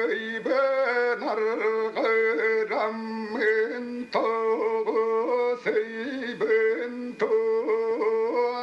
Ыйбын аргыраммын тоҕус ыйбын тураммын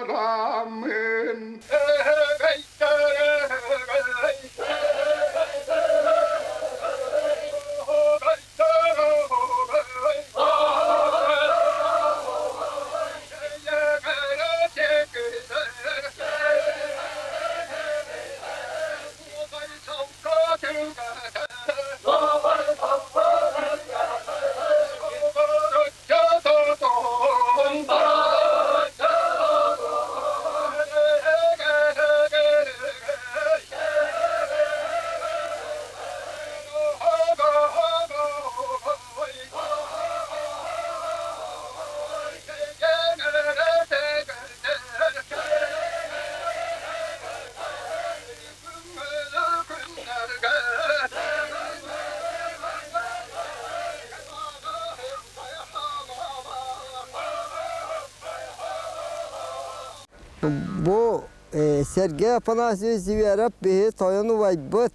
Бу Сергей Афанасьевич Зверев биһи тойон убайбыт,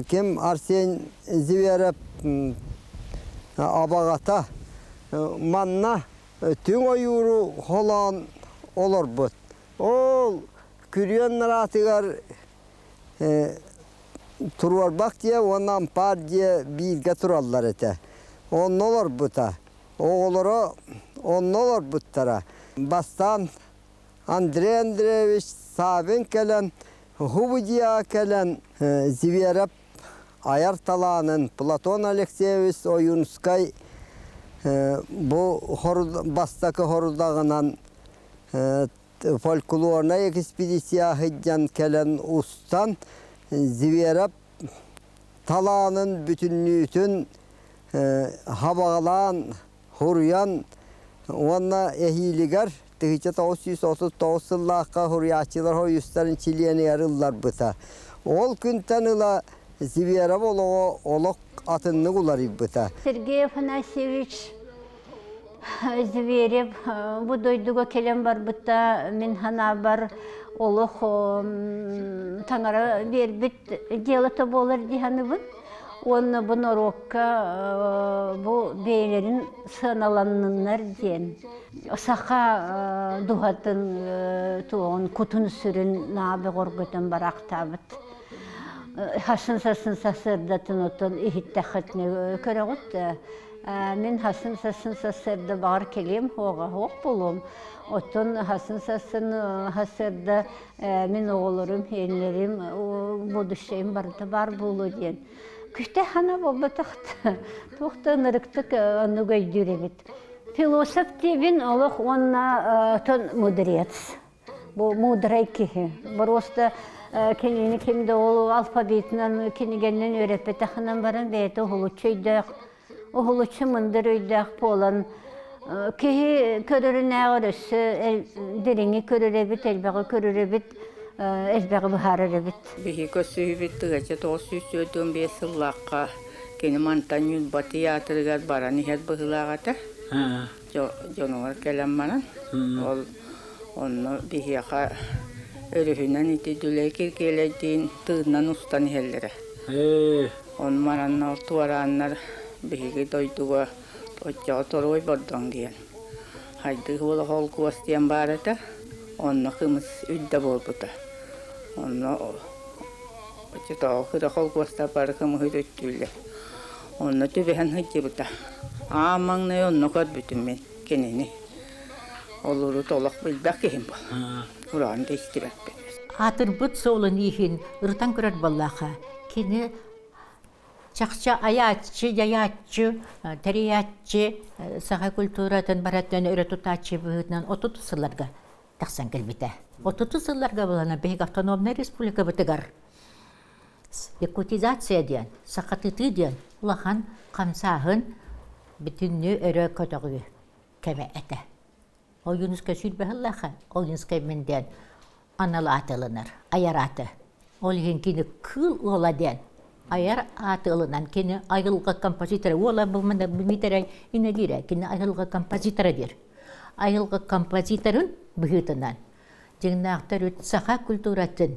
ким Арсен Зверев абаҕата манна түҥ ойууру холоон олорбут. Ол күрүөн нараатыгар туруорбах дьиэ уонна ампаар дьиэ бииргэ тураллар этэ. Онно олорбута. Оҕолоро онно олорбуттара. Бастаан Андрей Андреевич Савин кэлэн, Хубудья кэлэн Зверев айар талаанын Платон Алексеевич Ойуунскай бу бастакы хорудаҕынан фольклорнай экспедиция сылдьан кэлэн устан Зверев талаанын бүтүннүүтүн хабаҕалаан хуруйан уонна эһиилигэр 1939 сыллаахха хуруйааччылар хойустарын чилиэнигэр ылларбыта. Ол күнтэн ыла Зверев олоҕо олох атыннык уларыйбыта. Сергей Афанасьевич Зверев бу дойдуга кэлэн барбыта мин санаабар олох таҥара биэрбит дьыалата буолар дии саныыбын. Уонна бу норуокка бу бэйэлэрин сыаналанныннар диэн саха дууһатын туоҕун кутун-сүрүн наа бөҕөргөтөн бараахтаабыт. Хасын сарсын сарсыардатын оттон иһиттэххитинэ көрөҕүт мин хасын сарсын сарсыарда баҕар кэлиэм суоҕа суох буолуом. Оттон хасын сарсын сарсыарда мин оҕолорум, сиэннэрим, будущайым барыта баар буолуо диэн. Күтэ хана буолбатах туох да ынырыктык оннук өйдүүр эбит. Философ диэбин олох уонна тон мудрец. Бу мудрай киһи. Просто кинини ким да ол алфавитынан кинигэннэн үөрэппэтэхинэн баран бэйэтэ уһулуччу өйдөөх, уһулуччу мындыр өйдөөх буолан киһи көрөрүнээҕэр өссө дириҥи көрөр эбит, элбэҕи көрөр эбит, элбэҕи быһаарар эбит. Биһиги көрсүһүүбүт 1945 сыллаахха кини мантан Ньурба театрыгар баран иһэр быһыылаах этэ. Дьонугар кэлэн баран, ол онно биһиэхэ өрүһүнэн ити Дүлэй Киргиэлэйдиин тыыннан устан иһэллэрэ. Ону баран ол туорааннар биһиги дойдуга оччоҕо торуой бордоҥ диэн Хайдыы уола холкуос диэн баар этэ, онно кымыс үрдэ буолбута. Онно оччотооҕу кыра холкуостар бары кымыһы үттүүллэр. Онно түбэһэн сылдьыбыта. Аан маҥнай онно көрбүтүм мин кинини. Ол урут олох билбэт киһим буолла. Ураан да истибэппин. Аатырбыт суолун иһин ырытан көрөр буоллаха, кини чахчы айааччы, дьайааччы, тэрийээччи, саха культуратын барытын өрө тутааччы быһыытынан 30 сылларга тахсан кэлбитэ. 30 сылларга булана биһиги автономнай республикабытыгар якутизация диэн, сахатытыы диэн улахан хамсааһын бүтүннүү өрө көтөҕүү кэмэ этэ. Ойуунускай сүүрбэһиллээхэ Ойуунускай мин диэн анал ааты ылынар, айар ааты. Ол иһин кини кыыл уола диэн айар ааты ылынан кини айылҕа композитора уола бу Миитэрэй инэлиирэ кини айылҕа композитора диир. Айылҕа композиторын быһыытынан дьиҥнээхтэр үт саха культуратын.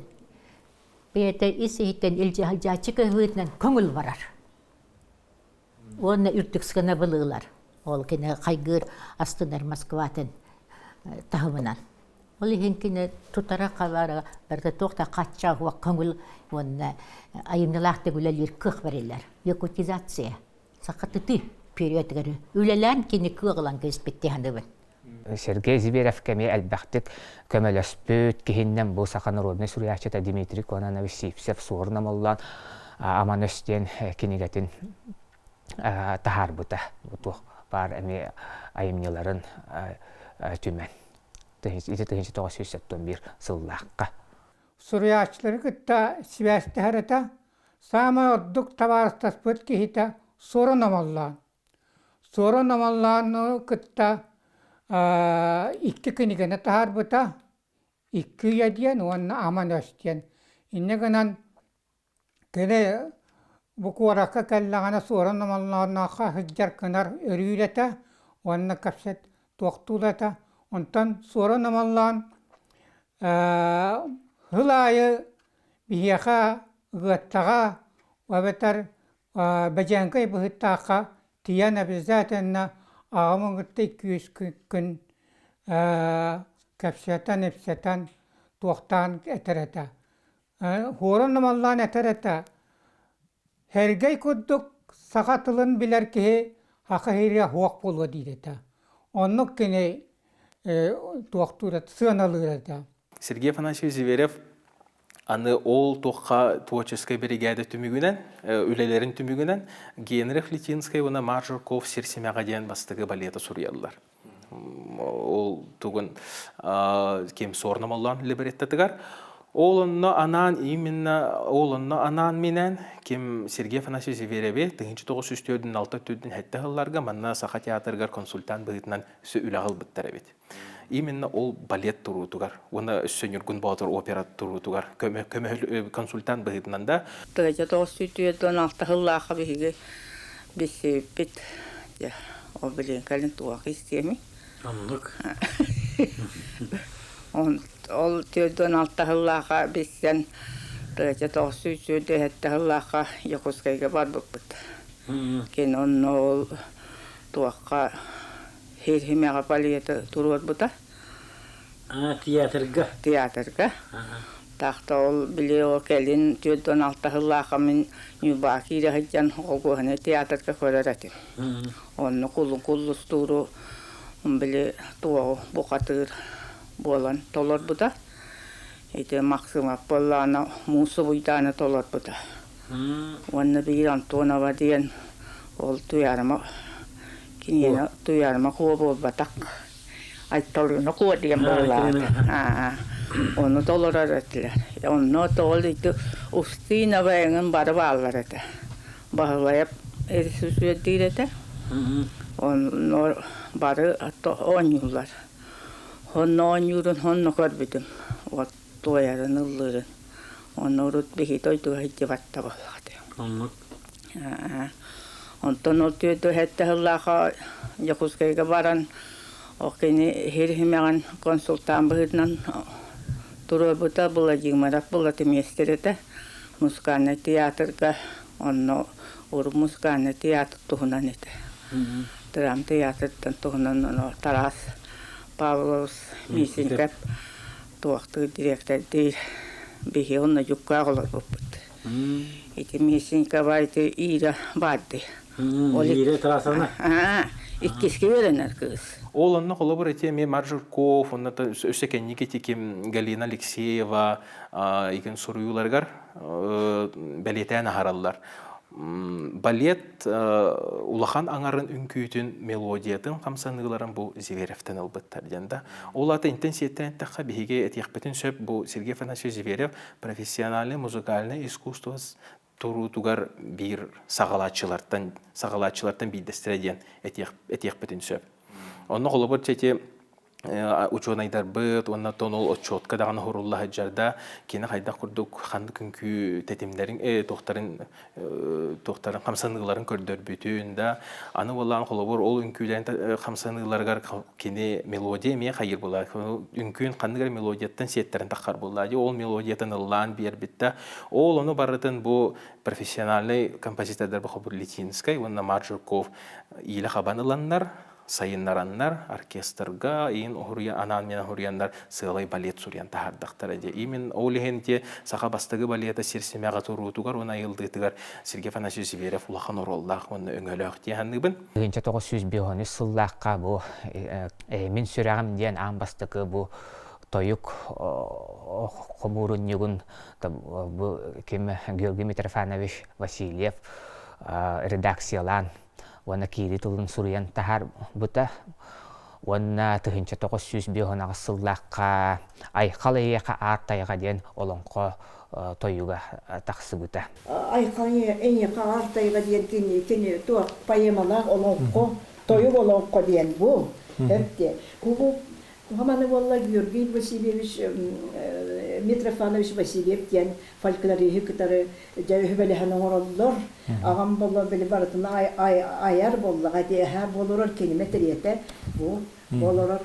Бэйэтэ ис-иһиттэн илдьэ сылдьааччы кыһыытынан көҥүл барар. Уонна үрдүк сыанабыл ылар. Ол кини хайгыыр астынар Москватын таһымынан. Ол иһин кини тутара хабара барыта туох да хаччаах көҥүл уонна айымньылаахтык үлэлиир кыах бэриллэр. Якутизация сахатытыы периодыгар үлэлээн кини кыах ылан кэбиспит дии саныыбын. Сергей Зверев кэми элбэхтик көмөлөспүт киһиннэн бу саха народнай суруйааччыта Дмитрий Кононович Сивцев Суорун Омоллоон Аман өс диэн кинигэтин таһаарбыта. Бу туох баар эмиэ айымньыларын түмэн. Ити 1971 сыллаахха. Суруйааччылары кытта сибээстэһэр этэ. Саамай ордук табаарыстаспыт киһитэ Суорун Омоллоон. Суорун Омоллоону кытта икки кинигэни таһаарбыта. Икки үйэ диэн уонна Аман өс диэн. Инньэ гынан кини бу куоракка кэллэҕинэ Суорун Омоллооннооххо сылдьар гынар өрүүр этэ уонна кэпсэт туохтуур этэ. Онтон Суорун Омоллоон сыл аайы биһиэхэ Ыгыаттаҕа эбэтэр Бэдьээҥкэй быһыттаахха тиийэн обязательно аҕам кытта икки-үс күн кэпсэтэн-ипсэтэн туохтаан этэр этэ. Хуорун ымаллаан этэр этэ: «Сэргэй курдук саха тылын билэр киһи саха сириэ суох буолуо» диир этэ. Оннук кини туохтуур этэ, сыаналыыр этэ. Сергей Афанасьевич Зверев аны ол туохха творческай биригээдэ түмүгүнэн, үлэлэрин түмүгүнэн Генрих Литинскэй уонна Марк Жирков «Сир симэҕэ» диэн бастакы балеты суруйаллар. Ол тугун ким Суорна Моллоон либреттатыгар. Ол онно анаан именно ол онно анаан минэн ким Сергей Афанасьевич Звереви 1946 төрдүн сылларга манна Саха театрыгар консультант быһыытынан үлэҕэ ылбыттар эбит. Именно ол балет туруутугар уонна өссө Ньургун Боотур опера туруутугар көмө көмө консультант быһыытынан да. Тыгача 946 сыллаахха биһиги билсибиппит. Дьэ, ол билигин кэлин туох истиэмий? Оннук. Ол 46 сыллаахха билсэн тыгача 947 сыллаахха Якутскайга барбыппыт. Кини онно ол туохха Сиһимэҕэ балеты туруорбута. Театрга? Театрга. Тахта ол били ол кэлин 46 сыллаахха мин Ньурбаҕа киирэ сылдьан Олгуоһаны театрга көрөр этим. Онно кулун куллустууру били туоҕу бухатыыр буолан толорбута. Ити Максимов буоллаҕына муус субуйдааны толорбута. Уонна биир Антонова диэн ол Туйаарыма киниэхэ Туйаарыма Куо буолбатах Айталыына Куо диэн буоллаҕа. Ону толорор этилэр. Онно тоҕо ити Устинова эҥин бары бааллар этэ. Баһылайап режиссердиир этэ. Онно бары оонньууллар. Онно оонньуурун онно көрбүтүм. Вот туойарын ыллыырын. Онно урут биһи дойдуга сылдьыбат да буоллаҕа Оннук. Онтон ол 47 сыллаахха Дьокуускайга баран ол кини иһир-иһимэҕин консультант быһыытынан туруорбута Владимиров Владимирстер этэ. Музыкальнай театрга онно урут музыкальнай театр туһунан этэ. Драм театрыттан туһунан ону Тарас Павлович Миисинкэп туохтуур дириэктэрдиир биһи онно дьуккаах олорбуппут. Ити Миисинкэба ити Ира баарды. Ира Тарасовна? Иккиске үөрэнэр кыыс. Ол онно холобур ити эмиэ Маржурков, онно өссө кэнники ити ким Галина Алексеева игин суруйууларыгар бэлиэтээн аһараллар. Балет улахан аҥарын үҥкүүтүн мелодиятын хамсаныыларын бу Зверевтэн ылбыттар диэн да. Ол аата интэн сиэттэн эттэххэ биһиги этиэхпитин сөп бу Сергей Афанасьевич Зверев профессиональный музыкальное искусство туруутугар биир саҕалааччылартан саҕалааччылартан биирдэстэрэ диэн этиэх этиэхпитин сөп. Онно холобур ити. Учуонайдарбыт уонна оттон ол отчуотка даҕаны уһурулла сылдьар да кини хайдах курдук ханнык үҥкүү тэтимнэрин туохтарын туохтарын хамсаныыларын көрдөрбүтүн да аны буоллаан холобур ол үҥкүүлэрин хамсаныыларыгар кини мелодия эмиэ хайыр буолла үҥкүүн ханнык эрэ мелодияттан сиэттэрин таххар буолла ол мелодиятын ыллаан биэрбит да ол ону барытын бу профессиональный композитордар бу Литинскай уонна Маржурков иилэ хабан ыланнар сайыннараннар оркестрга иин уһуруйа анаан мен уһуруйаннар сыалай балет суруйан таһаардахтара дии. Именно ол иһин те саха бастакы балета сир симэҕэ туруутугар уонна айылдыытыгар Сергей Афанасьевич Зверев улахан оруоллаах уонна өҥөлөөх дии саныыбын. 1953 сыллаахха бу мин сүрэҕим диэн аан бастакы бу тойук хомуурунньугун бу ким Георгий Митрофанович Васильев редакциялаан уонна киирии тылын суруйан таһаарбыта уонна 1958 сыллаахха «Айхал эйиэхэ аар тайҕа» диэн олоҥхо тойуга тахсыбыта. Айхал эйиэхэ аар тайҕа диэн кини кини туох поэмалаах олоҥхо, тойук олоҥхо диэн бу. Эпти. Бу Маны буолла Георгий Васильевич Митрофанович Васильев диэн фольклориһы кытары дьэ үһүбэлэһэн оҥороллор. Аҕам буолла били барытын айар буоллаҕа дии эһээ буолорор киним этириэтэ бу буолорор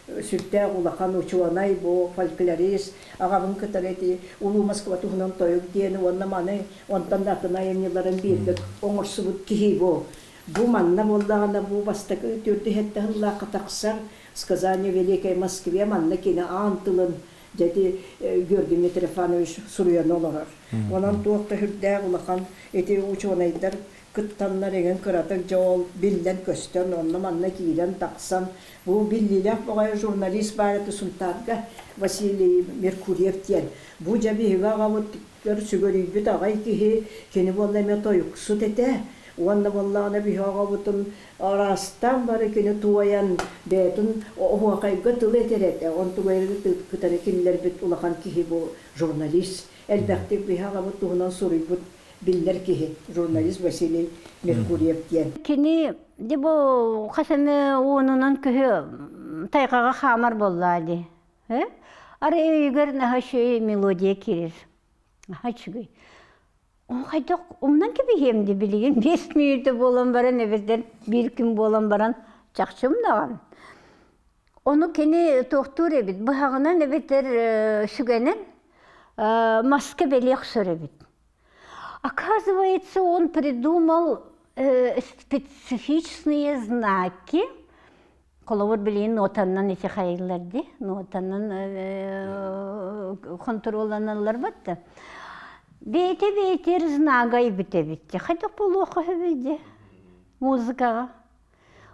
сүрдээх улахан учуонай бу фольклорист аҕабын кытары ити Улуу Москва туһунан тойук диэни уонна маны онтон да атын айымньыларын бииргэ оҥорсубут киһи бу. Бу манна буоллаҕына бу бастакы төрдү-сэттэ сыллаахха тахсар Сказание Великой Москве манна кини аан тылын дьэти Георгий Митрофанович суруйан олорор. Онон туох да сүрдээх улахан ити учуонайдар кыттаннар эҥин кыратык дьэ ол биллэн-көстөн онно-манна киирэн-тахсан бу биллиилээх баҕайы журналист баар этэ Сунтаарга Василий Меркурьев диэн. Бу дьэ биһиги аҕабыт сүгүрүйбүт аҕай киһи кини буолла эмиэ тойуксут этэ. Уонна буоллаҕына биһи оҕобутун араастаан бары кини туойан бэйэтин оһуохайга тыл этэр этэ. Онтугайры кытары киллэрбит улахан киһи бу журналист. Элбэхтик биһи аҕабыт туһунан суруйбут биллэр киһи журналист Василий Меркурьев диэн. Кини дьэ бу хас эмэ уонунан көһү тайҕаҕа хаамар буоллаа дии. Арай өйүгэр наһаа үчүгэй мелодия киирэр. Наһаа үчүгэй. Хайдах умнан кэбиһиэм дии билигин 5 мүнүүтэ буолан баран эбэтэр биир күн буолан баран чахчы умнаҕын. Ону кини туохтуур эбит быһаҕынан эбэтэр сүгэнэн маска бэлиэ охсор эбит. Оказывается, он придумал специфичные знаки Холобур билигин нотаннан ити хайыллар дии. Нотаннан хонтуруолланаллар батта. Бэйэтэ бэйэтигэр знага эбит эбит. Хайдах буолуохха сөбүй дии музыкаҕа.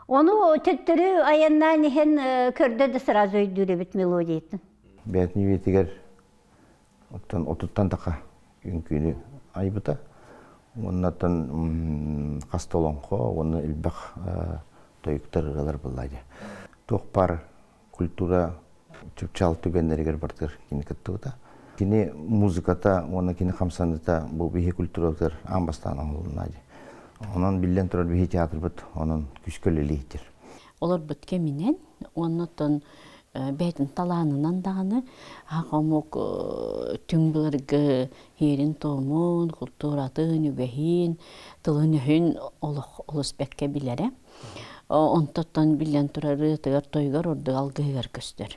Ону төттөрү айаннаан иһэн көрдө да сразу өйдүүр эбит мелодиятын. Бэйэтин үйэтигэр оттон отуттан таха үҥкүүнү айбыта. Уоннаттан хас да олоҥхо уонна элбэх тойуктар ырыалар буолла дии. Туох баар культура чыпчаал түгэннэригэр бартыр кини кыттыбыта. Кини музыката уонна кини хамсаныыта бу биһи культурабытыгар аан бастаан оҥоһулунна дии. Онон биллэн турар биһи театрбыт онон күүскэ үлэлиир. Олорбут кэминэн уонна оттон бэйэтин талаанынан даҕаны саха омук түҥ былыргы иэрин-туомун, култууратын, үгэһин, тылын-өһүн олох олус бэккэ билэрэ. Онтоттон биллэн турар ырыатыгар-тойугар ордук алгыһыгар көстөр.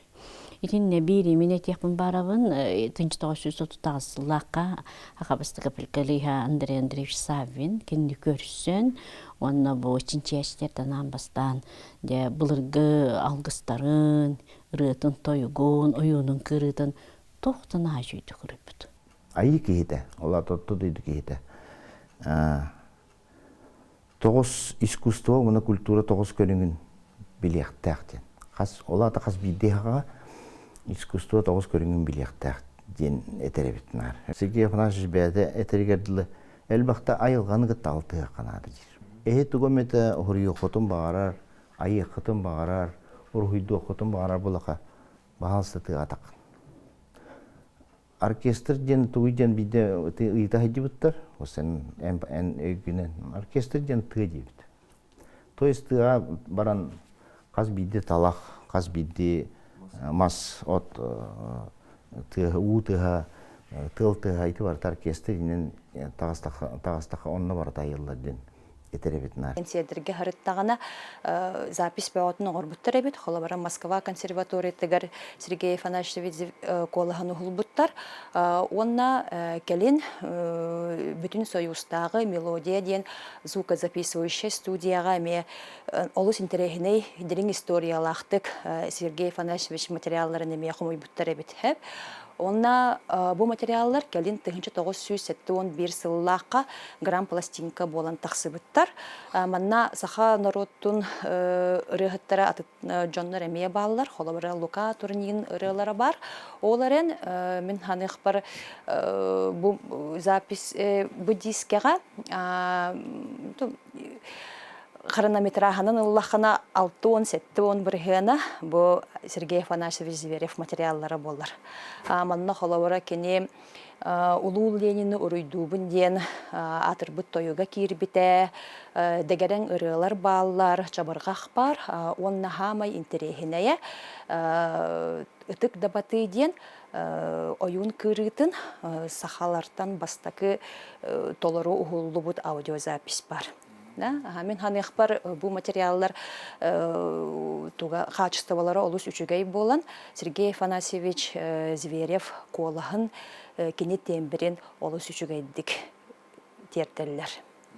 Итиннэ биир имин этиэхпин баарабын, 1938 сыллаахха Хабыстыка Прикалиха Андрей Андреевич Саввин кинини көрсөн уонна бу чинчийээччилэртэн аан бастаан дьэ былыргы алгыстарын, ырыатын-тойугун, ойуунун кырыытын туох да наһаа үчүгэйдик суруйбут. Айыы киһитэ, ол аата орто дойду киһитэ. Тоҕус искусство уонна культура тоҕус көрүҥүн билиэхтээх диэн. Хас, ол аата хас биирдии хаҕа искусство тоҕус көрүҥүн билиэхтээх диэн этэр эбит наар. Сергей Афанасьевич бэйэтэ этэригэр дылы элбэхтэ айылҕаны кытта алтыһыахха наада диир. Эһи тугу эмэтэ уһуруйуоххутун баҕарар, айыаххытын баҕарар, уруһуйдуоххутун баҕарар булаха баһаалыста тыаҕа таххын. Оркестр диэн тугуй диэн биирдэ ыйыта сылдьыбыттар. Эн, эн, эн өйгүнэн оркестр диэн тыа диэбит. То есть тыаҕа баран хас биирдии талах, Хас биирдии мас, от тыаһа, уу тыаһа, тыал тыаһа ити барыта оркестр иннин таҕыстаха онно барыта айыллар диэн этэр эбит наар. Кэнсиэрдэргэ сырыттаҕына запись бөҕөтүн оҥорбуттар эбит. Холобура, Москва консерваториятыгар Сергей Афанасьевич куолаһын уһулбуттар. Уонна кэлин бүтүн Союзтааҕы «Мелодия» диэн звукозаписывающая студияҕа эмиэ олус интэриэһинэй, дириҥ историялаахтык Сергей Афанасьевич материалларын эмиэ хомуйбуттар эбит. Уонна бу материаллар кэлин 1971 сыллаахха грамм-пластинка буолан тахсыбыттар. Манна саха норуотун ырыаһыттара атын дьоннор эмиэ бааллар. Холобура, Лука Турнин ырыалара бар. Ол эрэн мин ханыахпар бу запись бу дискэҕэ хронометраһынан ыллаххына 60-70 бырыһыана бу Сергей Афанасьевич Зверев материаллара буолар. Манна холобура кини Улуу Ленини уруйдуубун диэн аатырбыт тойуга киирбитэ, дэгэрэҥ ырыалар бааллар, чабырҕах баар уонна хаамай интэриэһинэйэ Ытык дабатыы диэн ойуун кыырыытын сахалартан бастакы толору уһуллубут аудиозапись бар. Мин ханыахпар бу материаллар туга хаачыстыбалара олус үчүгэй буолан Сергей Афанасьевич Зверев куолаһын кини тембрин олус үчүгэйдик тиэрдэллэр.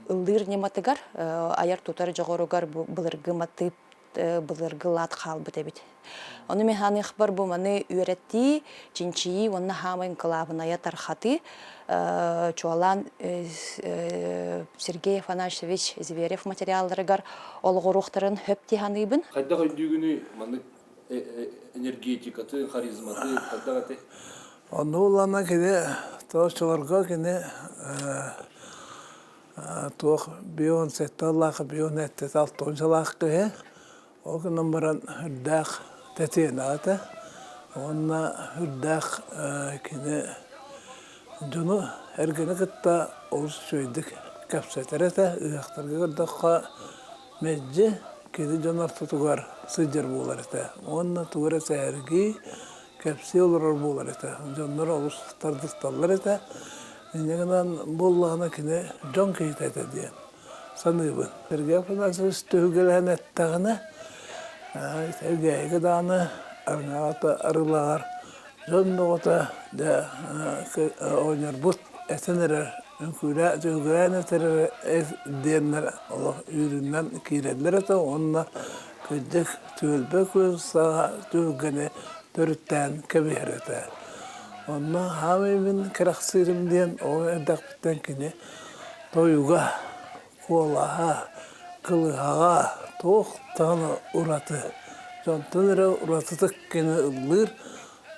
Ыллыыр ньыматыгар айар-тутар дьоҕуругар былыргы матыып былыргы лаат хаалбыт эбит. Ону мин ханыахпар бу маны үөрэтии, чинчийии уонна хаамай кылаабынайа тархатыы чуолаан Сергей Афанасьевич Зверев материалларыгар олоҕуруохтарын хөп дии саныыбын. Хайдах өйдүүгүнүй маннык энергетикаты, харизматы хайдах этэй? Онно улаана кини тоочуларга кини туох бион сетталлаах бион эттет алтончалаах киһи ол гынан баран үрдээх тэтиэнэҕэ уонна үрдээх кини дьону эргэни кытта олус үчүгэйдик кэпсэтэр этэ ыһыахтарга көрдөххө мэлдьи кини дьон ортотугар сылдьар буолар этэ уонна тугу эрэ сэһэргии кэпсии олорор буолар этэ дьоннор олус тардысталлар этэ Инньэ гынан буоллаҕына кини дьон киһитэ этэ диэн саныыбын. Сергей Афанасьевич түһүлгэлэһэн эттэҕинэ, Сэргээйигэ даҕаны арыҥаҕа арыылааҕар дьон бөҕөтө дьэ оҕонньорбут этэн эрэр, үҥкүүлээн түһүлгэлээн этэр эрэ диэннэр олох үүрүнэн киирэллэр этэ уонна кырдьык түөлбэ күөл саҕа түһүлгэни төрүттээн кэбиһэр этэ. Онно хаамай мин кэрэхсиирим диэн оҕо эрдэхпиттэн кини тойуга, куолаһа, кылыһаҕа туох даҕаны ураты, дьонтон эрэ уратытык кини ыллыыр,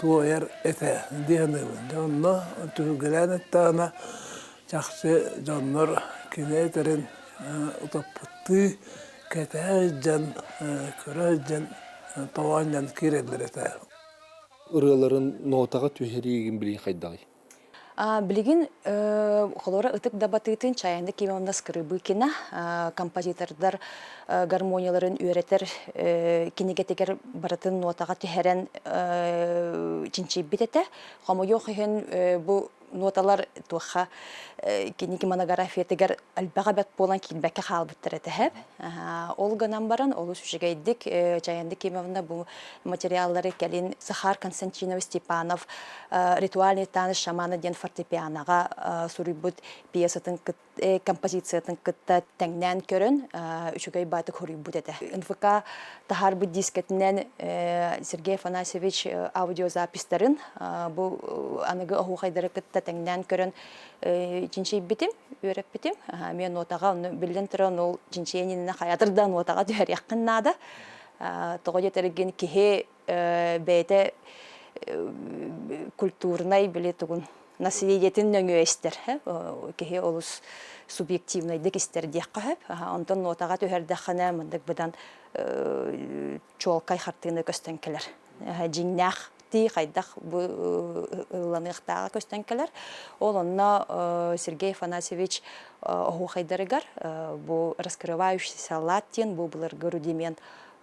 туойар этэ дии саныыбын. Дьэ онно түһүлгэлээн эттэҕинэ чахчы дьоннор кини этэрин утаппыттыы кэтэһэ сылдьан, көрө сылдьан тоҕо киирэллэр этэ. Ырыаларын нотаҕа түһэриигин билигин хайдаҕый? Билигин холобура Ытык дабатыытын Чаянда Кимовна Скрыбыкина композитордар гармонияларын үөрэтэр кинигэтигэр барытын нотаҕа түһэрэн чинчийбит этэ. Хомойуох иһин бу ноталар туохха киниги монографиятыгар элбэҕэ бэрт буолан киирбэккэ хаалбыттар этэ. Ол гынан баран олус үчүгэйдик Чаянда Кимовна бу материаллары кэлин Захар Константинович Степанов «Ритуальный танец шамана» диэн фортепианоҕа суруйбут пьесатын композициятын кытта тэҥнээн көрөн үчүгэй баатык хоруйбут этэ. НФК таһаарбыт дискэтинэн Сергей Афанасьевич аудиозаписьтарын бу аныгы оһуохайдары кытта тэҥнээн көрөн чинчийбитим, үөрэппитим. Мен нотаҕа, биллэн туран, ол чинчийэн иннинэ хайатыр да нотаҕа түһэриэххин наада. Тоҕо диэтэргин киһи бэйэтэ культурнай били тугун наследиетин нөҥүө истэр киһи олус субъективнайдык истэр диэххэ сөп онтон нотаҕа түһэрдэххинэ мындык быдан чуолкай хартыына көстөн кэлэр дьиҥнээх тии хайдах бу ылланыахтааҕа көстөн кэлэр ол онно Сергей Афанасьевич оһуохайдарыгар бу раскрывающийся лад диэн бу былыргы рудимент.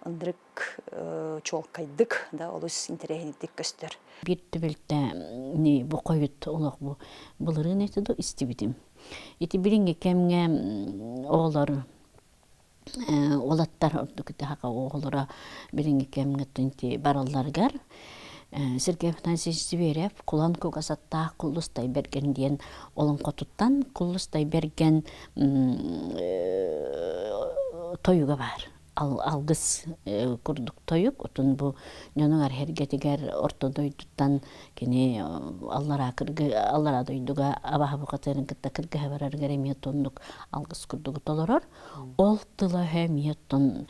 ындрык чуолкайдык да олус интэриэһинэйдик көстөр. Биир түбэлтэ бу хойут олох бу былырыын этэ да истибитим. Ити билиҥҥи кэмҥэ оҕолор уолаттар ордук ити оҕолоро билиҥҥи кэмҥэ ити баралларыгар Сергей Афанасьевич Зверев Кулан кугас аттаах Куллустай Бэргэн диэн олоҥхотуттан Куллустай Бэргэн тойуга баар алгыс курдук тойук отун бу дьонугар эргэтигэр орто дойдуттан кини аллараа кыргы аллараа дойдуга абаһа бухатыырын кытта кыргыһа барарыгар эмиэ тоннук алгыс курдугу толорор ол тыла эмиэ оттон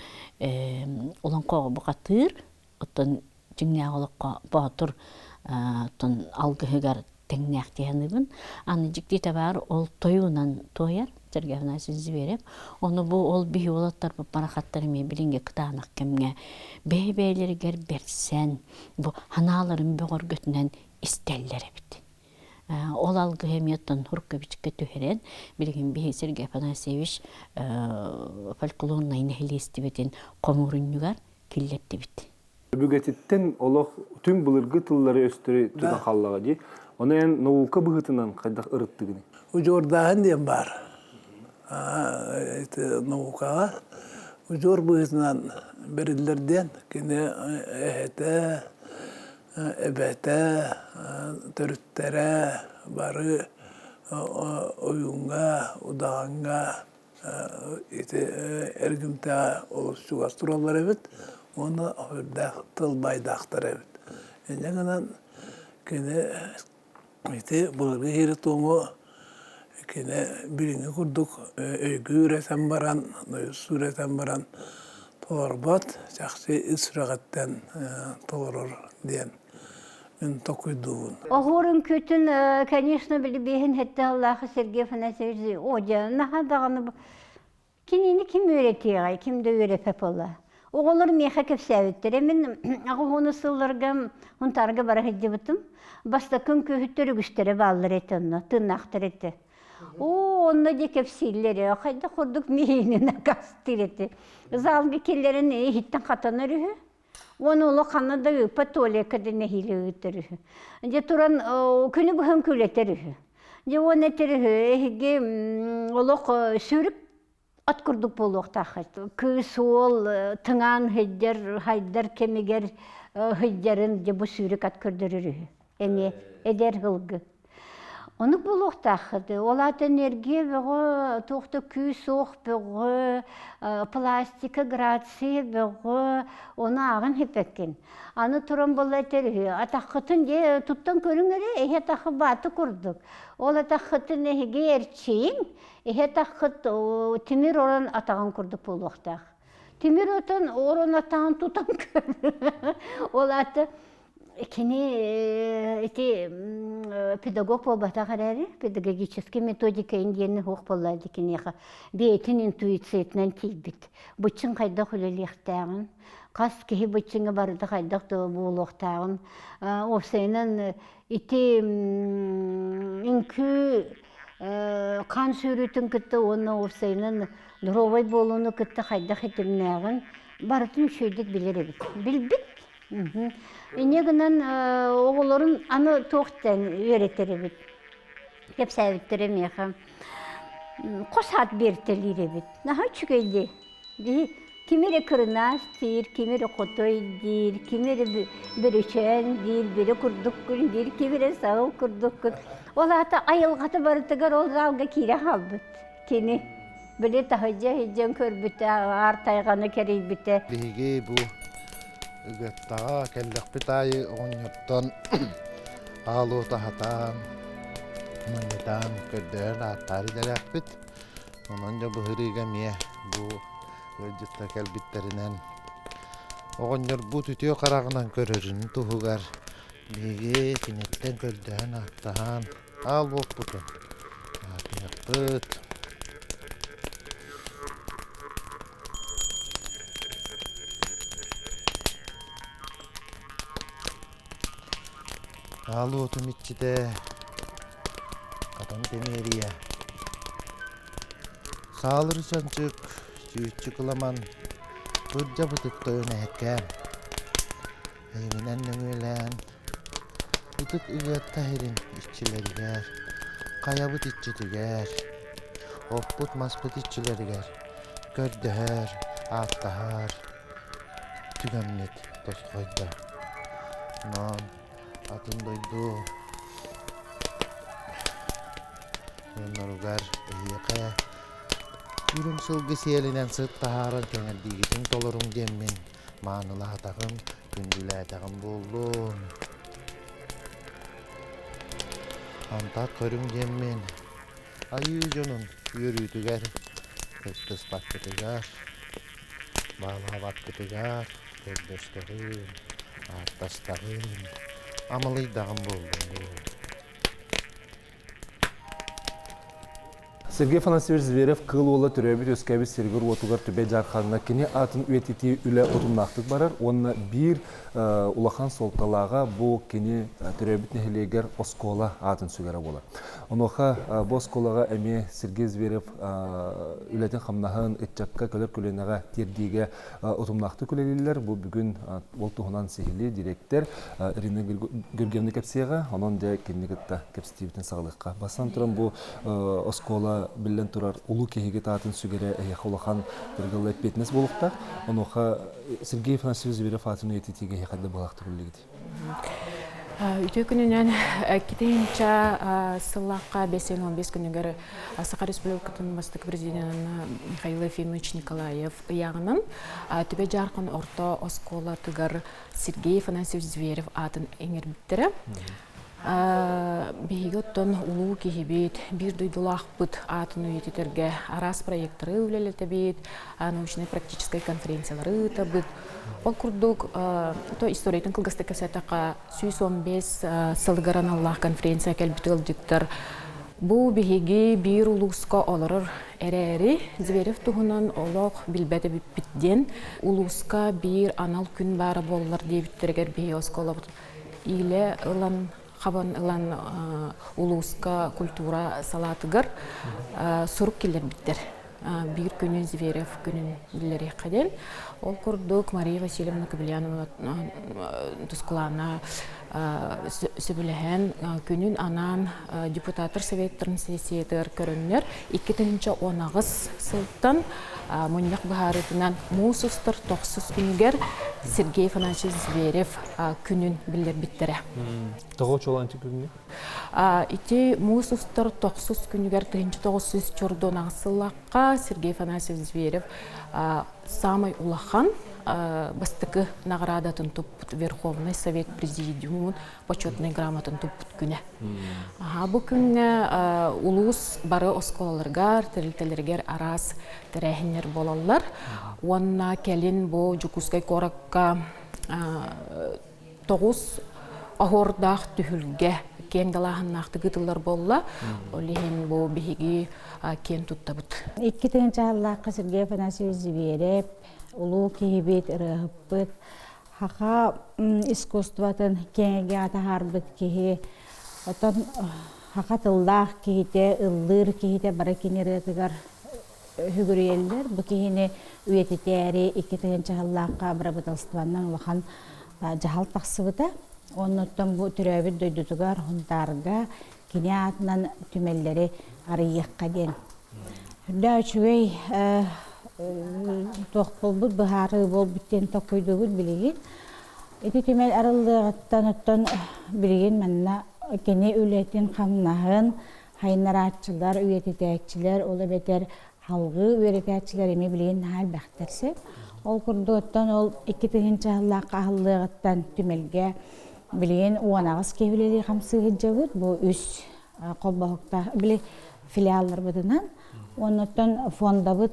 олоҥхоҕо бухатыыр оттон дьиҥнээх олоххо боотур оттон алгыһыгар тэҥнээх диэханыбын. Аны дьиктитэ баар ол тойуунан туойар Сергей Афанасьевич Зверев. Ону бу ол биһи уолаттарбыт барахаттар эмиэ билиҥҥи кытаанах кэмҥэ бэйэ-бэйэлэригэр бэрсэн бу ханааларын бөҕөргөтүнэн истэллэр эбит. Ол алгыһы эмиэ оттон Хурковичка түһэрэн, билигин биһи Сергей Афанасьевич фольклорнай нэһилиэстибэтин хомуурунньугар киллэрдибит. Өбүгэтиттэн олох түҥ былыргы тыллары өстөрү тутан хааллаҕа дии. Ону эн наука быһыытынан хайдах ырыттыгыный? Удьуордааһын диэн баар. Ити наукаҕа удьуор быһыытынан бэриллэр диэн кини эһэтэ, эбэтэ, төрүттэрэ бары ойууҥҥа, удаҕаҥҥа ити эргимтэҕэ олус чугас тураллар эбит уонна үрдээх тыл баайдаахтар эбит. Инньэ гынан кини ити былыргы иһири-туому кини билиҥҥи курдук өйгүү үрэтэн баран, сүрэтэн баран толорбот, чахчы ис сүрэҕиттэн толорор диэн мин толкуйдуубун. Оһуор үҥкүүтүн, конечно, билибиэһин хэттэ аллаахы Сергей Афанасьевич одьа наһаа даҕаны кинини ким үөрэтиэҕэй, ким да үөрэпэп буолла. Оҕолор миэхэ кэпсээбиттэрэ. Мин аҕыс сылларга Хунтаарга бара сылдьыбытым. Бастакы үҥкүүһүттэр үгүстэрэ бааллар этэ онно, тыыннаахтар этэ. Оо, онно дьэ кэпсииллэрэ, хайдах курдук миинин акастыыр этэ. Залга киллэрэн иһиттэн хатанар үһү. Уонна олох ханна да ыыппат туалекка да нэһиилэ ыытар үһү. Дьэ туран күнү быһан күлэтэр үһү. Дьэ уонна этэр үһү, эһиги олох сүрүк от курдук буолуохтааххыт. Кыыс уол тыҥаан сылдьар, хайдар кэмигэр сылдьарын дьэ бу сүүрүк ат көрдөрөр үһү. Эмиэ эдэр ылгы. Оннук буолуохтааххыт. Ол аата энергия бөҕө, туох да күүс-уох бөҕө, пластика, грация бөҕө, ону ааҕан сиппэккин. Аны туран буолла этэр үһү, атаххытын дьэ туттан көрүҥ эрэ, эһи атаххыт бааты курдук. Ол атаххытын эһиги эрчийиҥ, эһи атаххыт тимир орон атаҕын курдук буолуохтаах. Тимир отон орон атаҕын тутан көр. Ол аата Кини ити педагог буолбатах эрээри, педагогическай методика диэни суох буолла киниэхэ бэйэтин интуициятынан тиийбит. Быччыҥ хайдах үлэлиэхтээҕин, хас киһи быччыҥа барыта хайдах да буолуохтааҕын, уопсайынан ити үҥкүү хаан сүүрүүтүн кытта уонна уопсайынан доруобай буолууну кытта хайдах ситимнээҕин барытын үчүгэйдик билэр эбит. Билбит Инньэ гынан оҕолорун аны туох диэн үөрэтэр эбит, кэпсээбиттэрэ миэхэ. Хос аат биэртэлиир эбит. Наһаа үчүгэй дии. Дии кими эрэ кырынаас диир, кими эрэ хотой диир, кими эрэ бөрөчөөн диир, бөрө курдуккун диир, кими эрэ саһыл курдуккун. Ол аата айылҕата барытыгар ол залга киирэ хаалбыт кини. Били таһырдьа иһирдьэн көрбүтэ, аар тайҕаны кэрийбитэ. Биһиги бу Ыгыаттаҕа кэллэхпит аайы оҕонньортон аал-уот аһатан, мунньутаан, көрдөһөн ааттаары идэлээхпит. Онон дьэ быһырыыга эмиэ бу ыалдьыттар кэлбиттэринэн оҕонньорбут үтүө хараҕынан көрөрүн туһугар биһиги киниттэн көрдөһөн ааттаһан аал уоппутун аатыахпыт. Аал уотум иччитэ хатан тэмиэрийэ Саалыр чанчык, сүүччүк ыламан. Бырдьабытык тойон эһэккээм, эйигинэн нөҥүөлээн, ытык Ыгыатта сирин иччилэригэр, хайабыт иччитигэр, оппут-маспыт иччилэригэр көрдөһөр, ааттаһар түгэммит тосхойдо. Онон атын дойду дьонноругар эһиэхэ үрүҥ сылгы сиэлинэн сыт таһааран кэҥэрдиигитин толоруҥ диэммин маанылаатаҕым, күндүлээтэҕим буоллун. Антах көрүҥ диэммин айыы дьонун үөрүүтүгэр кыттыспаккытыгар, баалаабаккытыгар көрдөстөҕүм, ааттастаҕым, амалыйдаҕым буоллун. Сергей Афанасьевич Зверев Кыыл Уола төрөөбүт-үөскээбит сиригэр-уотугар Түбэй Дьаархаҥҥа кини аатын үйэтитии үлэ утумнаахтык барар уонна биир улахан суолталааҕа бу кини төрөөбүт нэһилиэгэр оскуола аатын сүгэрэ буолар. Онуоха бу оскуолаҕа эмиэ Сергей Зверев үлэтин-хамнаһын ыччакка кэлэр көлүөнэҕэ тиэрдиигэ утумнаахтык үлэлииллэр. Бу бүгүн ол туһунан сиһилии дириэктэр Ирина Георгиевна кэпсиэҕэ. Онон дьэ кинини кытта кэпсэтиибитин саҕалыахха. Бастаан туран бу оскуола биллэн турар улуу киһигит аатын сүгэрэ эһиэхэ улахан тыргылла эппиэтинэс буолуохтаах. Онуоха Сергей Афанасьевич Зверев аатын үйэтитиигэ эһиэхэ да былаахтык үллигит. Үтүө күнүнэн 2 сыллаахха 515 күнүгэр Саха Республикатын бастакы президенин Михаил Ефимович Николаев ыйааҕынан Түбэ Дьаархан орто оскуолатыгар Сергей Афанасьевич Зверев аатын иҥэрбиттэрэ. Биһиги оттон улуу киһибит, биир дойдулаахпыт аатын үйэтитэргэ араас проекттары үлэлэтэбит, научнай-практическай конференциялары ыытабыт. Ол курдук, то историятын кылгастык кэпсээтэххэ, 115 сылыгар аналлаах конференция кэлбит ыалдьыттар бу биһиги биир улууска олорор эрээри Зверев туһунан олох билбэт эбиппит диэн улууска биир анал күн баара буоллар диэбиттэригэр биһиги оскуолабыт иилэ ылан хабан ылан улууска культура салаатыгар сурук киллэрбиттэр. Биир күнүн Зверев күнүн биллэриэххэ диэн. Ол курдук Мария Васильевна Кобельянова Тускулаана сөбүлэһэн күнүн анаан депутаттар советтарын сессиятыгар көрөннөр 2018 сылтан мунньах быһаарыытынан муус устар тохсус күнүгэр Сергей Афанасьевич Зверев күнүн биллэрбиттэрэ. Тоҕо чуолаан күҥҥэ? Ити муус устар тохсус күнүгэр 1914 сыллаахха Сергей Афанасьевич Зверев самай улахан бастакы наҕараадатын туппут Верховный Совет Президиумун почетнай грамотатын туппут күнэ. Бу күҥҥэ улуус бары оскуолаларыгар, тэрилтэлэригэр араас тэрээһиннэр буолаллар. Уонна кэлин бу Дьокуускай куоракка тоҕус оһуордаах түһүлгэ киэҥ далааһыннаахтык ыытыллар буолла. Ол иһин бу биһиги киэн туттабыт. Икки тыһыынча Сергей Афанасьевич Зверев улуу киһибит, ырыаһыппыт, Хаха искусствотын киэҥэгэ таһаарбыт киһи, оттон хаха тыллаах киһитэ, ыллыыр киһитэ бары кини ырыатыгар үгүрүйэллэр. Бу киһини үйэтитээри 2 сыллаахха бырабыыталыстыбаннан улахан дьаһал тахсыбыта. Оннуттан бу төрөөбүт дойдутугар Хунтаарга кини аатынан түмэллэри арыйыахха диэн. Үрдэ үчүгэй туох буолбут быһаарыы буолбут диэн толкуйдуубут билигин. Ити түмэл арыллыаҕыттан оттон билигин манна кини үлэтин-хамнаһын хайыннарааччылар, үйэтитээччилэр, ол эбэтэр халҕыы үөрэтээччилэр эмиэ билигин наһаа элбэхтэр сөп. Ол курдук оттон ол 2000 сыллаахха аһыллыаҕыттан түмэлгэ билигин 18 киһи үлэлии хамсыы сылдьабыт. Бу үс холбоһуктаах били филиалларбытынан. Оннуттан фондабыт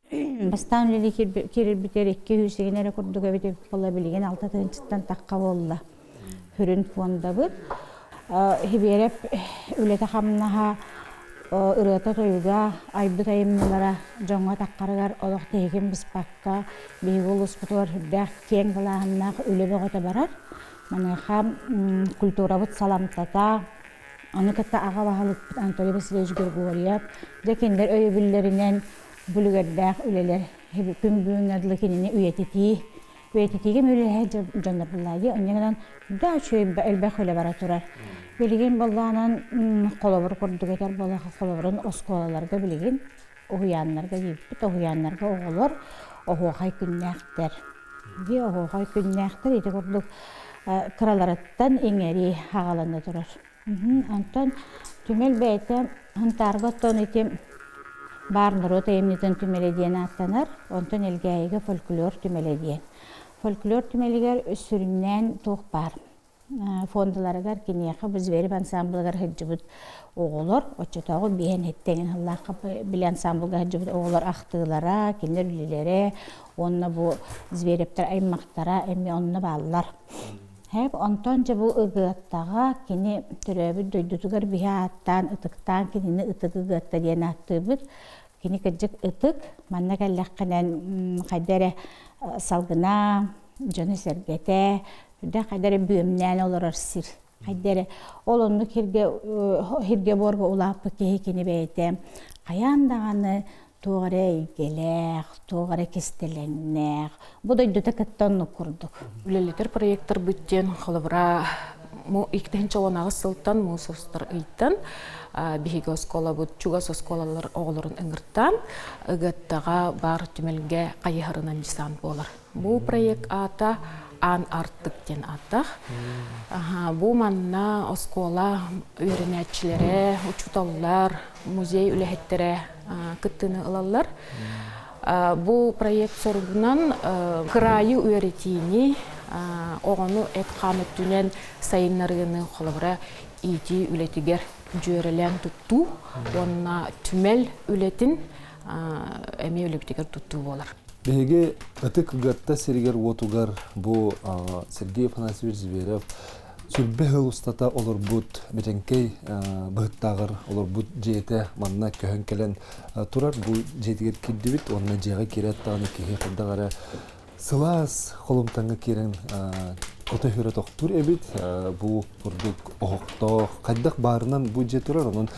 бастаан үлэлии киирбитигэр 200 эрэ курдук эбит буолла билигин алта тыһыынчаттан тахха буолла. Хүрүн фондабыт. Хибиэрэп үлэтэ-хамнаһа, ырыата-тойуга, айбыт айымньылара дьоҥҥо таххарыгар олох тиһигин быспакка биһиги улууспутугар сүрдээх киэҥ далааһыннаах үлэ бөҕөтө барар. Маныаха культурабыт саламтата, ону кытта аҕа баһылыкпыт Анатолий Васильевич Григорьев, дьэ кинилэр өйөбүллэринэн бүлүгэрдээх үлэлэр Күн бүгүҥҥэ дылы кинини үйэтитии үйэтитиигэ үлэһэ дьоннор буллаа Онньугунан да үчүгэй элбэх үлэ бара турар. Билигин боллаанан холобур курдук этэр буоллахха холобурун оскуолаларга билигин уһуйааннарга диэбиппит уһуйааннарга оҕолор оһуохай күннээхтэр. Дии оһуохай күннээхтэр ити курдук кыраларыттан иҥэрии аҕалана турар. Онтон түмэл бэйэтэ Һунтаарга оттон ити баар норуот айымньытын түмэлэ диэн ааттанар, онтон Элгээйигэ фольклор түмэлэ диэн. Фольклор түмэлигэр сүрүннээн туох баар фондаларыгар киниэхэ бу Зверев ансамблыгар сылдьыбыт оҕолор, оччотооҕу биһэн эттэгин сыллаахха били ансамблга сылдьыбыт оҕолор ахтыылара, кинилэр үлэлэрэ уонна бу Зверевтэр аймахтара эмиэ онно бааллар. Һэп, онтон дьэ бу Ыгыаттаҕа кини төрөөбүт дойдутугар биһи ааттаан, ытыктаан кинини Ытык Ыгыатта диэн ааттыыбыт. Кини кырдьык ытык, манна кэллэххинэн хайда эрэ салгына, дьоно-сэргэтэ, үрдэ хайда эрэ бүөмнээн олорор сир. Хайда эрэ ол оннук сиргэ сиргэ буорга улааппыт киһи кини бэйэтэ хайаан даҕаны туох эрэ эйгэлээх, туох эрэ кистэлэҥнээх. Бу дойдута кытта оннук курдук. Үлэлэтэр проекттарбыт диэн холобура 2018 сылтан муус устар ыйтан биһиги оскуолабыт чугас оскуолалар оҕолорун ыҥыртаан Ыгыаттаҕа баар түмэлгэ хайыһарынан десант буолар. Бу проект аата Аан Артык диэн ааттаах. Бу манна оскуола үөрэнээччилэрэ, учууталлар, музей үлэһиттэрэ кыттыыны ылаллар. Бу проект соругунан кыраайы үөрэтиини, оҕону эт-хаан өттүнэн сайыннарыыны холобура иитии үлэтигэр дьүөрэлээн туттуу уонна түмэл үлэтин эмиэ үлэбитигэр туттуу буолар. Биһиги Ытык Ыгыатта сиригэр-уотугар бу Сергей Афанасьевич Зверев сүрбэ сыл устата олорбут Бэтэҥкэй быһыттааҕар олорбут дьиэтэ манна көһөн кэлэн турар. Бу дьиэтигэр киирдибит уонна дьиэҕэ киирээт даҕаны киһи хайдах эрэ сылаас холумтаҥҥа киирэн кото хүрэ тохтуур эбит. Бу курдук оһохтоох, хайдах баарынан бу дьиэ турар, онон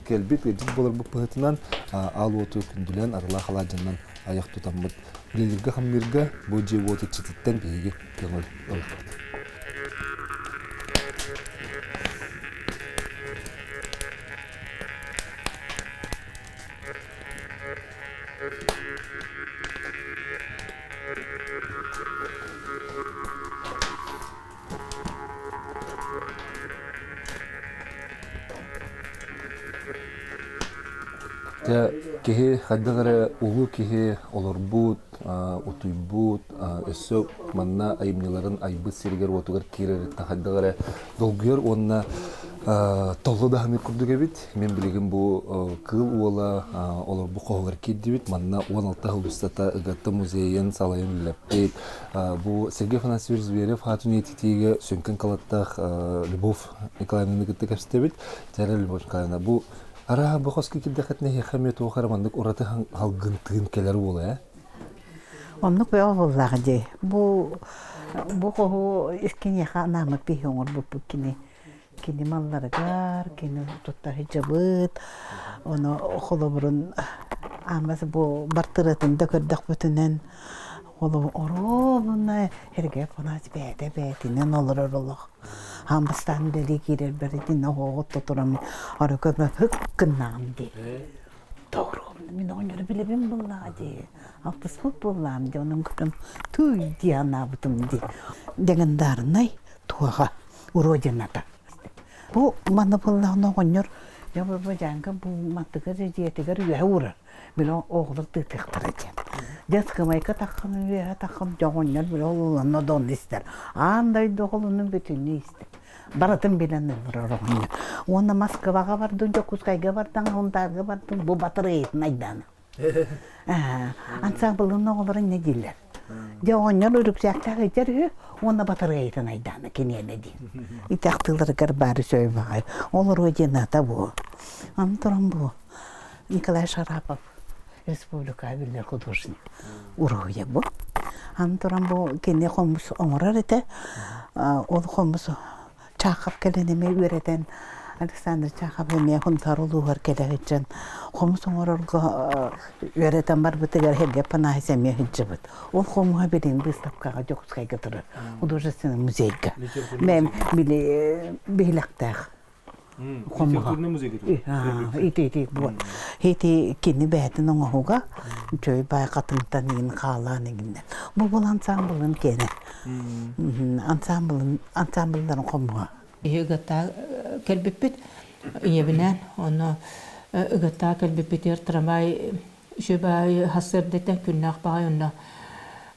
кэлбит ыалдьыт буоларбыт быһыытынан аал уоту күндүлээн арылаах алаадьыннан айах тутаммыт үлэлииргэ-хамныырга бу дьиэ уот иччититтэн биһиги көҥүл ылыахпыт. Дьэ, киһи хайдах эрэ улуу киһи олорбут, утуйбут, өссө манна айымньыларын айбыт сиригэр-уотугар киирэриттэн хайдах эрэ долгуйар уонна толло даһаны курдук эбит. Мин билигин бу Кыыл Уола олорбут хоһугар киирдибит. Манна 16 сыл устата Ыгыатта музейын салайан үлэлэппит. Бу Сергей Афанасьевич Зверев аатын үйэтитиигэ сүҥкэн кылаттаах Любовь Николаевнаны кытта кэпсэтэбит. Дьэ, Любовь Николаевна, бу арааһа бу хоско киирдэххитинэ эһиэхэ эмиэ туох эрэ маннык ураты халгын тыын кэлэр буолуо ээ? Оннук бөҕө буоллаҕа дии. Бу бу хоһу киниэхэ анааммыт биһи оҥорбуппут кини кини малларыгар, кини тутта сылдьабыт. Ону холобурун аамас бу бартырыатын да көрдөхпүтүнэн холобур оруобуна эргэ фанат бэйэтэ бэйэтинэн олорор олох. Аан бастаан үлэлии киирэрбэр итиннэ оһоҕу туран ары көмө һык гыннаҕым дии. Тоҕуруобуна мин оҕонньору билэбин буоллаҕа дии. Алтыспыт буоллаҕым дии, онон көрөн тууй дии санаабытым дии. Легендарнай туоҕа уродината. Бу манна буоллаҕына оҕонньор дьэ бу дьааҥка бу маттыгар дьиэтигэр үөһэ уурар. Били оҕолор тыытыахтара диэн. Дьэ ыскамайка таххан үөһэ таххан дьэ оҕонньор били олуланна да онно истэр. Аан дойду оҕолунун бүтүннүү истэр. Барытын билэн олорор оҕонньор. Уонна Москваҕа бардын, Дьокуускайга бардын, Сунтаарга бардын бу батарыйытын айдаана. Ансаамбылын оҕолоро инньэ дииллэр. Дьэ оҕонньор үрүксээктээх ыйдьар үһү уонна батарыайытын айдаана киниэнэ диэн. Ити ахтыыларыгар баары сөй баҕай. Олоруо диэн ата бу. Аны туран бу Николай Шарапов республика биллэр художник уруһуйа бу. Аны туран бу кини хомус оҥорор этэ. Ол хомус Чахов кэлэн эмиэ үөрэтэн Александр Чахов эмиэ Хунтаар улууһугар кэлэ сылдьан. Хомус оҥорорго үөрэтэн барбытыгар Сергей Панаевич эмиэ сылдьыбыт. Ол хомуһа билин быыстапкаҕа Дьокуускайга турар художественный музейга. Мен били биһилэхтээх хомуһа. Ити ити бу. Ити кини бэйэтин оҥоһуга үчүгэй баай хатыҥтан иин хаалаан иҥиннэ. Бу был ансамблын киэнэ. Ансамблын ансамблларын хомуһа. Биһи ыгаттаа кэлбиппит ийэбинээн онно ыгаттаа кэлбиппитигэр трамвай үчүгэй баайы сарсыардаттан күннээх баҕайы онно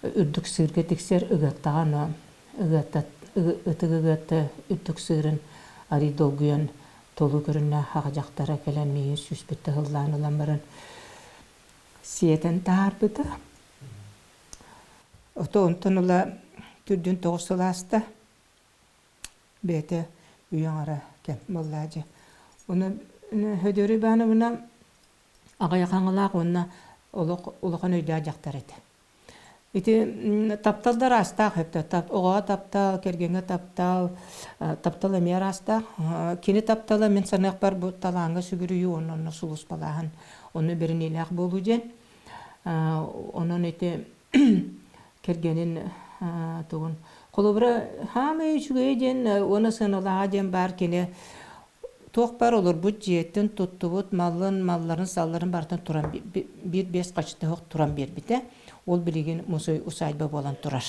үрдүк сыырга тиксэр ыгаттаҕа онно ыгатта ытык ыгатта үрдүк сыырын арый долгуйан толуу көрүннээх аҕа дьахтара кэлэн миигин сүүспүт тыһыллаан ылан баран сиэтэн таһаарбыта. Ото онтон ыла түрдүн тоҕус сыл ааста. Бэйэтэ үйэ аҥара кэм буоллаа дьэ. Ону Хөдөрү Ивановна аҕыйах аҥалаах уонна олох улахан өйдөөх дьахтар этэ. Ити таптал да араастаах өптө. Оҕоҕо таптал, кэргэҥҥэ таптал, таптал эмиэ араастаах. Кини таптала мин саныахпар бу талааҥҥа сүгүрүйүү уонна онно сулууспалааһын, онно бэриниилээх буолуу диэн. Онон ити кэргэнин тугун холобура хаамай үчүгэйэ диэн уонна сыаналааҕа диэн баар кини туох баар олорбут дьиэтин туттубут маллын малларын салларын барытын туран биир биэс хачытыһых туран биэрбитэ ол билигин музей усадьба буолан турар.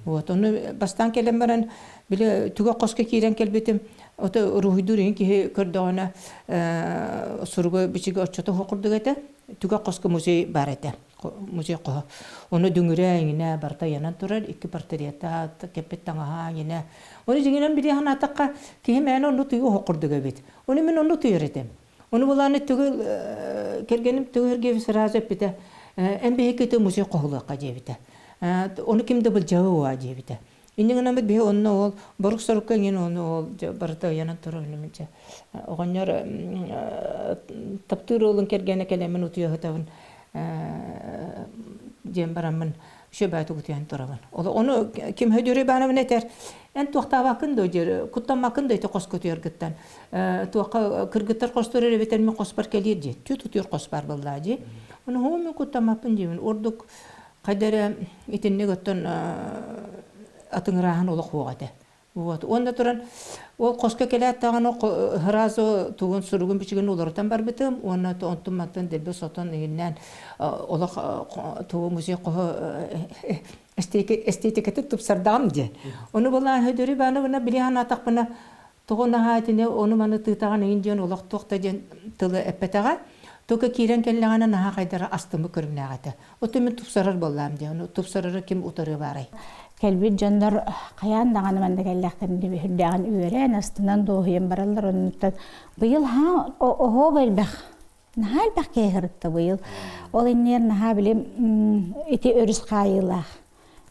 Вот ону бастаан кэлэн баран били түгэх хоско киирэн кэлбитим ото уруһуйдуур иһин киһи көрдөҕүнэ суруга бичигэ оччото курдук этэ түгэх хоско музей бар этэ музей хоһо. Ону дүҥүрэ иҥинэ барыта ыйанан турар, икки портрета, кэппит таҥаһа иҥинэ. Ону дьиҥинэн билии санаатахха, киһи мээнэ онну тыйы оһох курдук эбит. Ону мин онну тыйар этим. Ону булааны түгү кэргэним Түгү Сергеевич сразу эппитэ, эн биһиги музей хоһулуохха диэбитэ. Ону ким да былдьаһы уа диэбитэ. Инньэ гынаммыт биһи онно ол борук-сорукка иҥин ону ол барыта ыйанан турар үнүмүнчэ. Оҕонньор таптыыр уолун кэргэнэ кэлэммин утуйа сытабын диэн бараммын үчүгэй утуйан турабын. Ону ким Хөдүрү Ивановна этэр, эн туохтаабаккын да диир, куттаммаккын да ити хоско утуйаргыттан. Туохха кыргыттар хостор эбэтэр мин хоспор кэлиир дии. Түт утуйар хос бар буоллаа дии. Ону хоо мин куттаммаппын диибин. Ордук Хайда эрэ итинник оттон атыҥырааһын олох уох этэ. Вот. Уонна туран ол хоско кэлээт даҕаны сразу тугун суругун бичигин уларытан барбытым уонна онтун мантан дэлби сотон иҥиннээн олох тугу музей хоһо эстетикатын тупсардаҕым диэн. Ону былаан Хөдөрү Ивановна били санаатахпына тоҕо наһаа итини ону-маны тыытаҕын иҥин диэн олох туох да диэн тылы эппэтэҕэ. Только киирэн кэллэҕинэ наһаа хайдара астыммыт көрүҥнээх этэ. Оттон мин тупсарар буоллаам диэн, ону тупсарары ким утарыа баарай? Кэлбит дьоннор хайаан даҕаны манна кэллэхтэрин үрдээҕин үөрэн, астынан, дуоһуйан бараллар. Оннуттан быйыл ха оһоо элбэх наһаа элбэх киһи сырытта быйыл. Ол иннигэр наһаа билим ити өрүс хаайыылаах.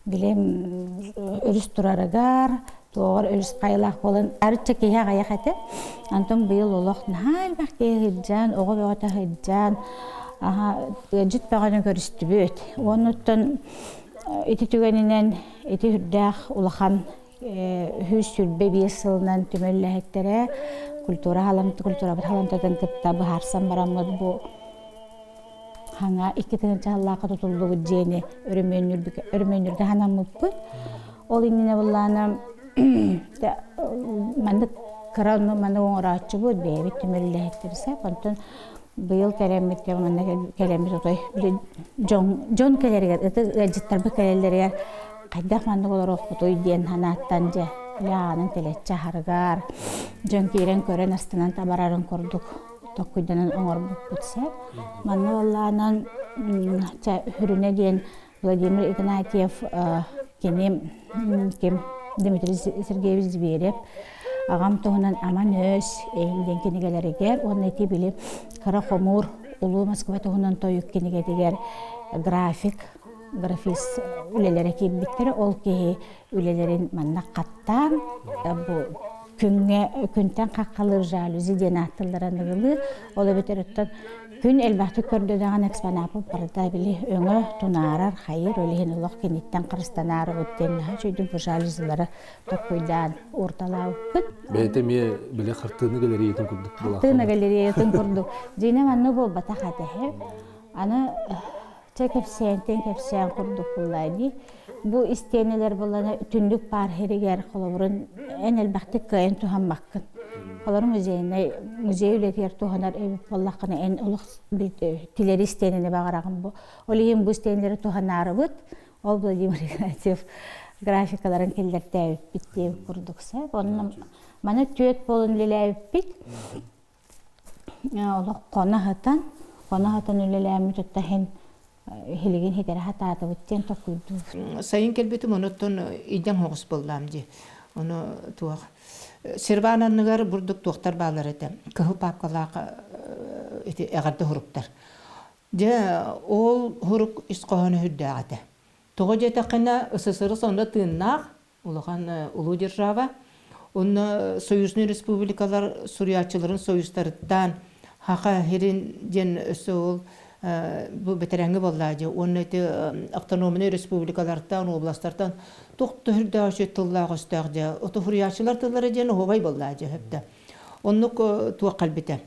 Билим өрүс турарыгар, туоҕар өрүс хайылаах буолан арычча киһи аҕыйах этэ. Онтон быйыл олох наһаа элбэх киһи сылдьан, оҕо бөҕөтө сылдьан, аха ыалдьыт бөҕөнү көрүстүбүт. Уонуттан ити түгэнинэн ити үрдээх улахан 125 сылынан түмэллэһиттэрэ культура культурабыт халамтатын кытта быһаарсан бараммыт бу Хаҥа икки тыһыынча тутуллубут дьиэни өрөмүөннүүргэ ханаммыппыт. Ол иннинэ былаана маннык кыра маны оҥорооччубут бэйэбит түмэллэһиттэр сеп. Онтон быйыл кэлэммит манна кэлэммит отой дьон дьон кэлэригэр ытык ыалдьыттарбыт кэлэллэригэр хайдах маннык олоруохпутуй диэн санааттан дьэ лааҕынан тэлэччи аһарыгар дьон киирэн көрөн астынан табарарын курдук токкуйданан оҥорбуппут сөп. Манна буоллаанан хүрүнэ диэн Владимир Игнатьев кини ким Дмитрий Сергеевич Зверев аҕам туһунан Аман өс эйин диэн кинигэлэригэр уонна ити били Кыра хомуур Улуу Москва туһунан тойук кинигэтигэр график графист үлэлэрэ киирбиттэрэ. Ол киһи үлэлэрин манна хаттаан бу Күҥҥэ күнтэн хаххалыыр жалюзи диэн ааттыллар аныгылыы. Ол эбэтэр оттон күн элбэхтик көрдө даҕаны экспонаппыт барыта били өҥө тунаарар, хайыр, ол иһин олох киниттэн харыстанаарыбыт диэн наһаа үчүгэйдик бу жалюзилары толкуйдаан уурталаабыппыт. Бэйэтэ эмиэ били хартыына галереятын курдук буолаахтаах. Хартыына галереятын курдук. Дьиҥэ манна буолбатах этэ. Аны чэ кэпсээнтэн кэпсээн курдук буллаа дии. Бу истиэнэлэр буллана түннүк паар сиригэр холобурун эн элбэхтик кыайан туһаммаккын. Холобур музейнай музей үлэтигэр туһанар эбит буоллаххына эн олох тилэри истиэнэни баҕараҕын бу. Ол иһин бу истиэнэлэри туһанаарыбыт ол Владимир Игнатьев графикаларын киллэртээбиппит диэбит курдук сөп. Онно маны түөрт буолан үлэлээбиппит. Олох хоно сытан, хоно сытан үлэлээммит иһин иһилигин хитэрэ сатаатыбыт диэн толкуйдуур. Сайын кэлбитим онуттан идең хоҕус буоллаам дии. Ону туох серван анныгар бурдук туохтар баалар этэ. Кыһыл паапкалаах ити эҕэрдэ хуруктар. Дьэ, ол хурук ис хоһооно сүрдээх этэ. Тоҕо диэтэххинэ, СССР онно тыыннаах, улахан улуу держава. Онно союзный республикалар суруйааччыларын союзтарыттан Хаха Хирин диэн өссө ол бу бэтэрээҥҥи буоллаа дии. Уонна ити автономнай республикалартан, областартан туох да сүрдээх тыллаах-өстөөх дьэ. Ото суруйааччылар тыллара диэн оһуобай буоллаа дии өһөптө. Оннук туох кэлбитэ.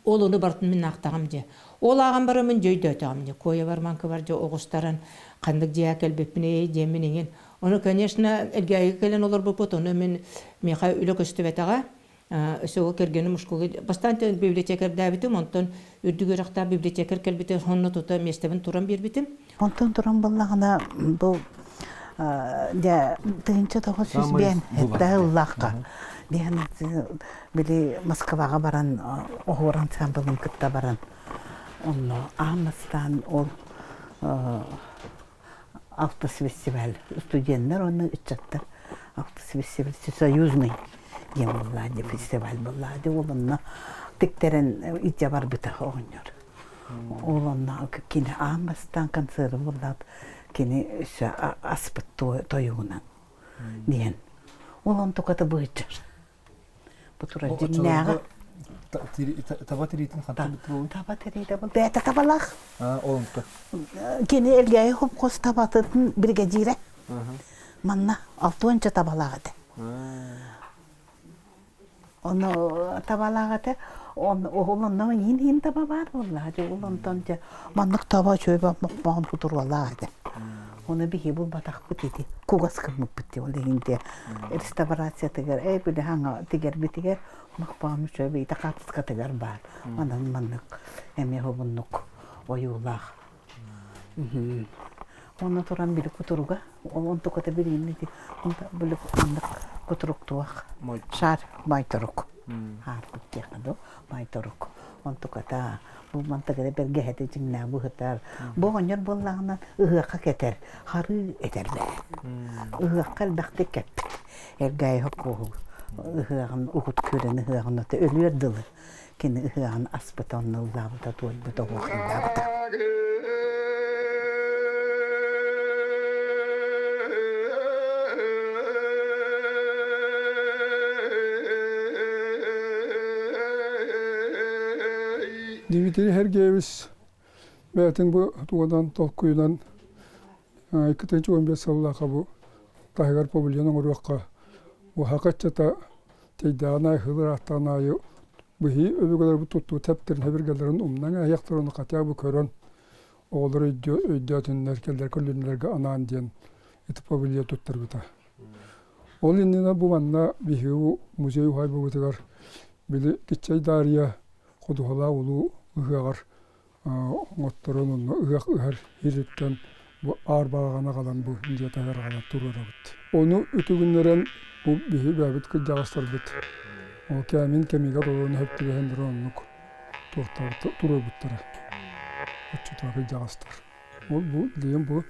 Ол ону барытын мин аахтаҕым дьэ. Ол ааҕан бараммын дьэ өйдөөтөҕүм дьэ. Куойа бармаҥкабар дьэ оҕустаран ханнык дьиэҕэ кэлбиппин эй диэммин иҥин. Ону, конечно, Элгээйигэ кэлэн олорбуппут, ону мин миэхэ үлэ көстүбэтэҕэ. Өссө ол кэргэним школа бастаан библиотекардаабытым, онтон үрдүк үөрэхтээх библиотекарь кэлбитэ, онно тута миэстэбин туран биэрбитим. Онтон туран буллаҕына бу дьэ 1905 этэ ыллаахха диэн били Москваҕа баран оһуор ансамблын кытта баран онно аан бастаан ол алтыс фестиваль студеннар уонна ыччаттар алтыс фестиваль всесоюзный диэн буоллаа дии фестиваль буоллаа дии ол онно тиктэрэн илдьэ барбыта оҕонньор ол онно кини аан бастаан концеры буоллаат кини өссө аспыт тойугунан диэн ол онтуката быычар Бу турар дьиҥнээҕи таба тириитин хантан бүттүрү Таба тириитэ бу бэйэтэ табалаах. Ол онто. Кини Элгээйи хопхос табатын бригадирэ. Манна алтуонча табалаах этэ. Ону табалаах этэ. Он ол онно иин-иин таба баар буолла. Ол онтон дьэ маннык таба үчүгэй мохмоҕун кутуруолаах этэ. Оны биһи булбатахпыт ити кугас гыммыппыт дии ол иһин дии реставрациятыгар эй били хаҥа тигэрбитигэр махпаам үчүгэй бийите хаартыскатыгар баар манан маннык эмиэ хобуннук ойуулаах Онно туран били кутуруга ол онтуката билигин ити били маннык кутуруктуох шар майторук аарбыт диэххэ дуу майторук онтуката бу мантыгара бэргэһэтэ дьиҥнээх быһытар бу оҕонньор буоллаҕына ыһыахха кэтэр харыы этэрбэ ыһыахха элбэхтик кэппит эргээйи хоккуоһу ыһыаҕын угут күөрэн ыһыаҕын ото өлүөр дылы кини ыһыаҕын аспыта онно ыллаабыта туойбута оһуохайдаабыта Дмитрий Сергеевич бэйэтин бу тугунан толкуйунан 2015 сыллаахха бу таһыгар павильон оҥоруохха уһака ыччата тейдээҕин аайы ырааттаҕын аайы быһыы өбүгэлэрбит туттуу тэптэрин хэбиргэлэрин умнан аһыахтарын хотя бы көрөн оҕолор өйдөөтүннэр кэллэр көлүннэргэ анаан диэн ити павильон туттарбыта. Ол иннинэ бу манна биһиги музей уһаайбабытыгар били Киччэй Даарыйа ходуһалаах улуу ыһыаҕар оҥотторон онно ыһыах ыһар иһиттэн бу аар баҕаҕаны аҕалан бу дьиэ таһыгар аҕалан туруорабыт. Ону үтүгүннэрэн бу биһи бэйэбит кырдьаҕастарбыт ол кээмин кэмигэр олорон өһөп түбэһэн туран оннук туохтаабыт туруорбуттара. Оччотугар кырдьаҕастар. Ол бу билигин бу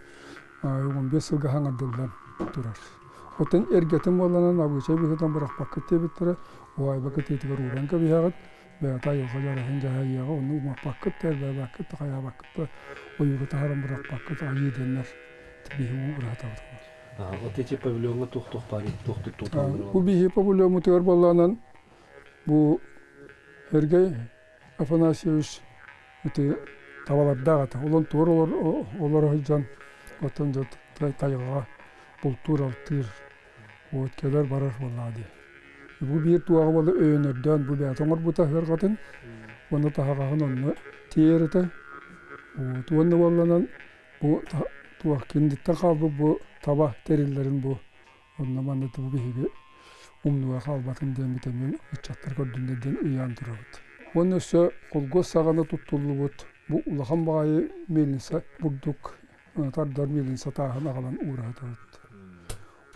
15 сылга хаҥардыллан турар. Оттон эргэтин буолланан абыычай быһыытынан бырахпаккыт диэбиттэрэ, уһаайба кытыытыгар ууран кэбиһэҕит, бэйэтэ айылҕа дьараһын дьаһайыаҕа, онно умаппаккыт да, элбээбэккит да, хайаабаккыт да, ойууга таһааран бырахпаккыт, айыы диэннэр биһи уу быраатабыт. Вот эти павильоҥҥа туох-туох баар туох туттуллар? Бу биһи павильоммутугар буоллаҕынан бу Сергей Афанасьевич ити табалардаах этэ. Олон туор олоро сылдьан оттон дьэ тайҕаҕа бултуур-алтыыр вот кэлэр барар буоллаҕа дии. Бу биир туоҕа буола өйөнөрдөөн бу бэйэтэ оҥорбута ыарҕатын уонна таһаҕаһын онно тиэйэр этэ. Вот уонна буолланан бу туох киниттэн хаалбыт бу таба тэриллэрин бу онно манна бу биһиги умнуга хаалбатын диэн бүтэммин ыччаттар көрдүннэр диэн ыйаан турабыт. Уонна өссө холкуос саҕана туттуллубут бу улахан баҕайы мельница бурдук тардар мельница тааһын аҕалан уураһытабыт.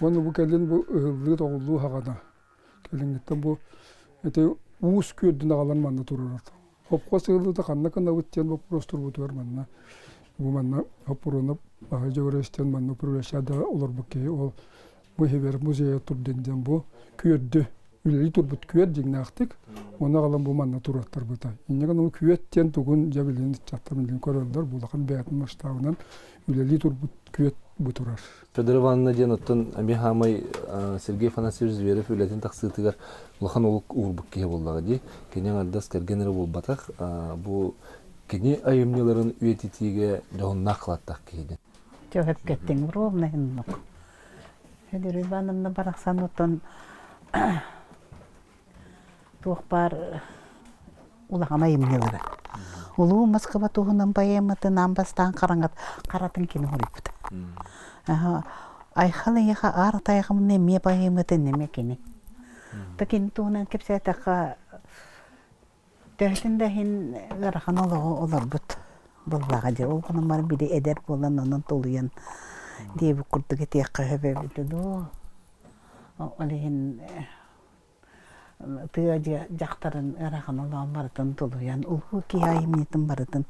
Уонна бу кэлин бу ыһыллыы-тоҕуллуу хаҕана кэлиҥҥиттэн бу ити уус күөрдүн аҕалан манна турарар. Хопхуос ыһыллыыта ханна гынабыт диэн боппуруос турбутугар манна бу манна Хоппуруонап Баһы Дьөгүрүстэн манна управляющайда олорбут киһи ол бу иһигэр музейа турдун диэн бу күөрдү үлэлии турбут күөр дьиҥнээхтик ону аҕалан бу манна туруортарбыта. Инньэ гынан күөт диэн тугун дьэ билигин ыччаттар билигин көрөллөр бу улахан бэйэтин масштабынан үлэлии турбут күөт бу турар. Федор Ивановна диэн оттон эмиэ хаамай Сергей Афанасьевич Зверев үлэтин тахсыытыгар улахан олук уурбут киһи буоллаҕа дии. Кини аҥардас кэргэн эрэ буолбатах, бу кини айымньыларын үйэтитиигэ дьоһуннаах кылааттаах киһи. Төһөккөттүҥ ровно иннук. Федор Ивановна барахсан оттон туох баар улахан айымньылара. Улуу Москва туһунан поэматын аан бастаан хараҥат харатын кини хоруйбута. Айхал эйиэхэ аар тайҕамын эмиэ поэматын эмиэ кини. Та кини туһунан кэпсээтэххэ төһөтүн да иһин ыарахан олоҕу олорбут буоллаҕа дии. Ол гынан баран били эдэр буолан онон тулуйан диэбит курдук этиэххэ сөп эбитэ дуу. Ол иһин тыа дьахтарын ыарахан олоҕун барытын тулуйан, улуу киһи айымньытын барытын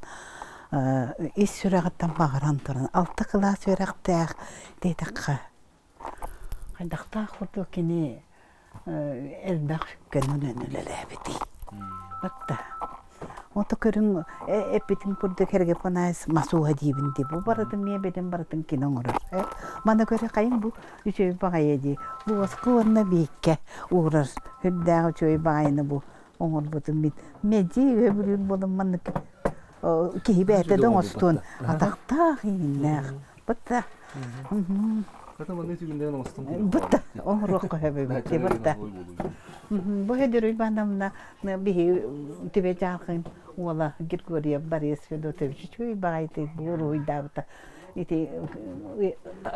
ис сүрэҕиттэн баҕаран туран, алта кылаас үөрэхтээх диэтэххэ, хайдахтаах курдук кини элбэх сүккэн үлэлээбитий. Батта. Ото көрүҥ эппитин курдук эргэ панайс масууһа диибин дии. Бу барытын миэбэлин барытын кини оҥорор. Маны көрө хайын бу үчүгэй баҕайы дии. Буоска уонна бииккэ уурар үрдээх үчүгэй баҕайыны бу оҥорбутум мин. Меди өбүлүүр буолан маннык киһи бэйэтэ да оҥостуон атахтаах ииннээх. Бытта. Бытта оҥоруохха сөп эбит бытта. Бу Федор Ивановна биһи түбэ дьаархын уола Григорьев Борис Федотович үчүгэй баҕайытык бу уруһуйдаабыта ити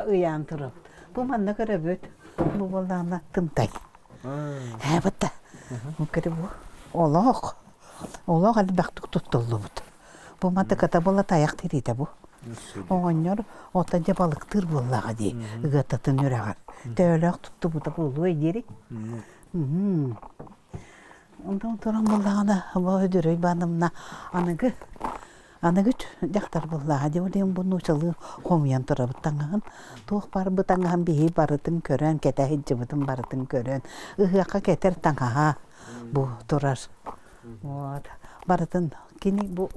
ыйаан турабыт. Бу манна көрөбүт. Бу буоллаҕына тымтай. Ээ бытта. Көрө бу олох. Олох элбэхтик туттуллубут. Бу матыката була тайах тириитэ бу. Оҕонньор оттон дьэ балыктыыр буоллаҕа дии ыгыаттатын үрэҕэр. Төһөлөөх туттубута буолуой диэри. Онтон туран буоллаҕына бу Өдөрөй Ивановна аныгы аныгы дьахтар буоллаҕа дии ол бу нуучалыы хомуйан турабыт таҥаһын туох баар бу таҥаһын биһи барытын көрөн кэтэ сылдьыбытын барытын көрөн ыһыахха кэтэр таҥаһа бу турар вот барытын кини бу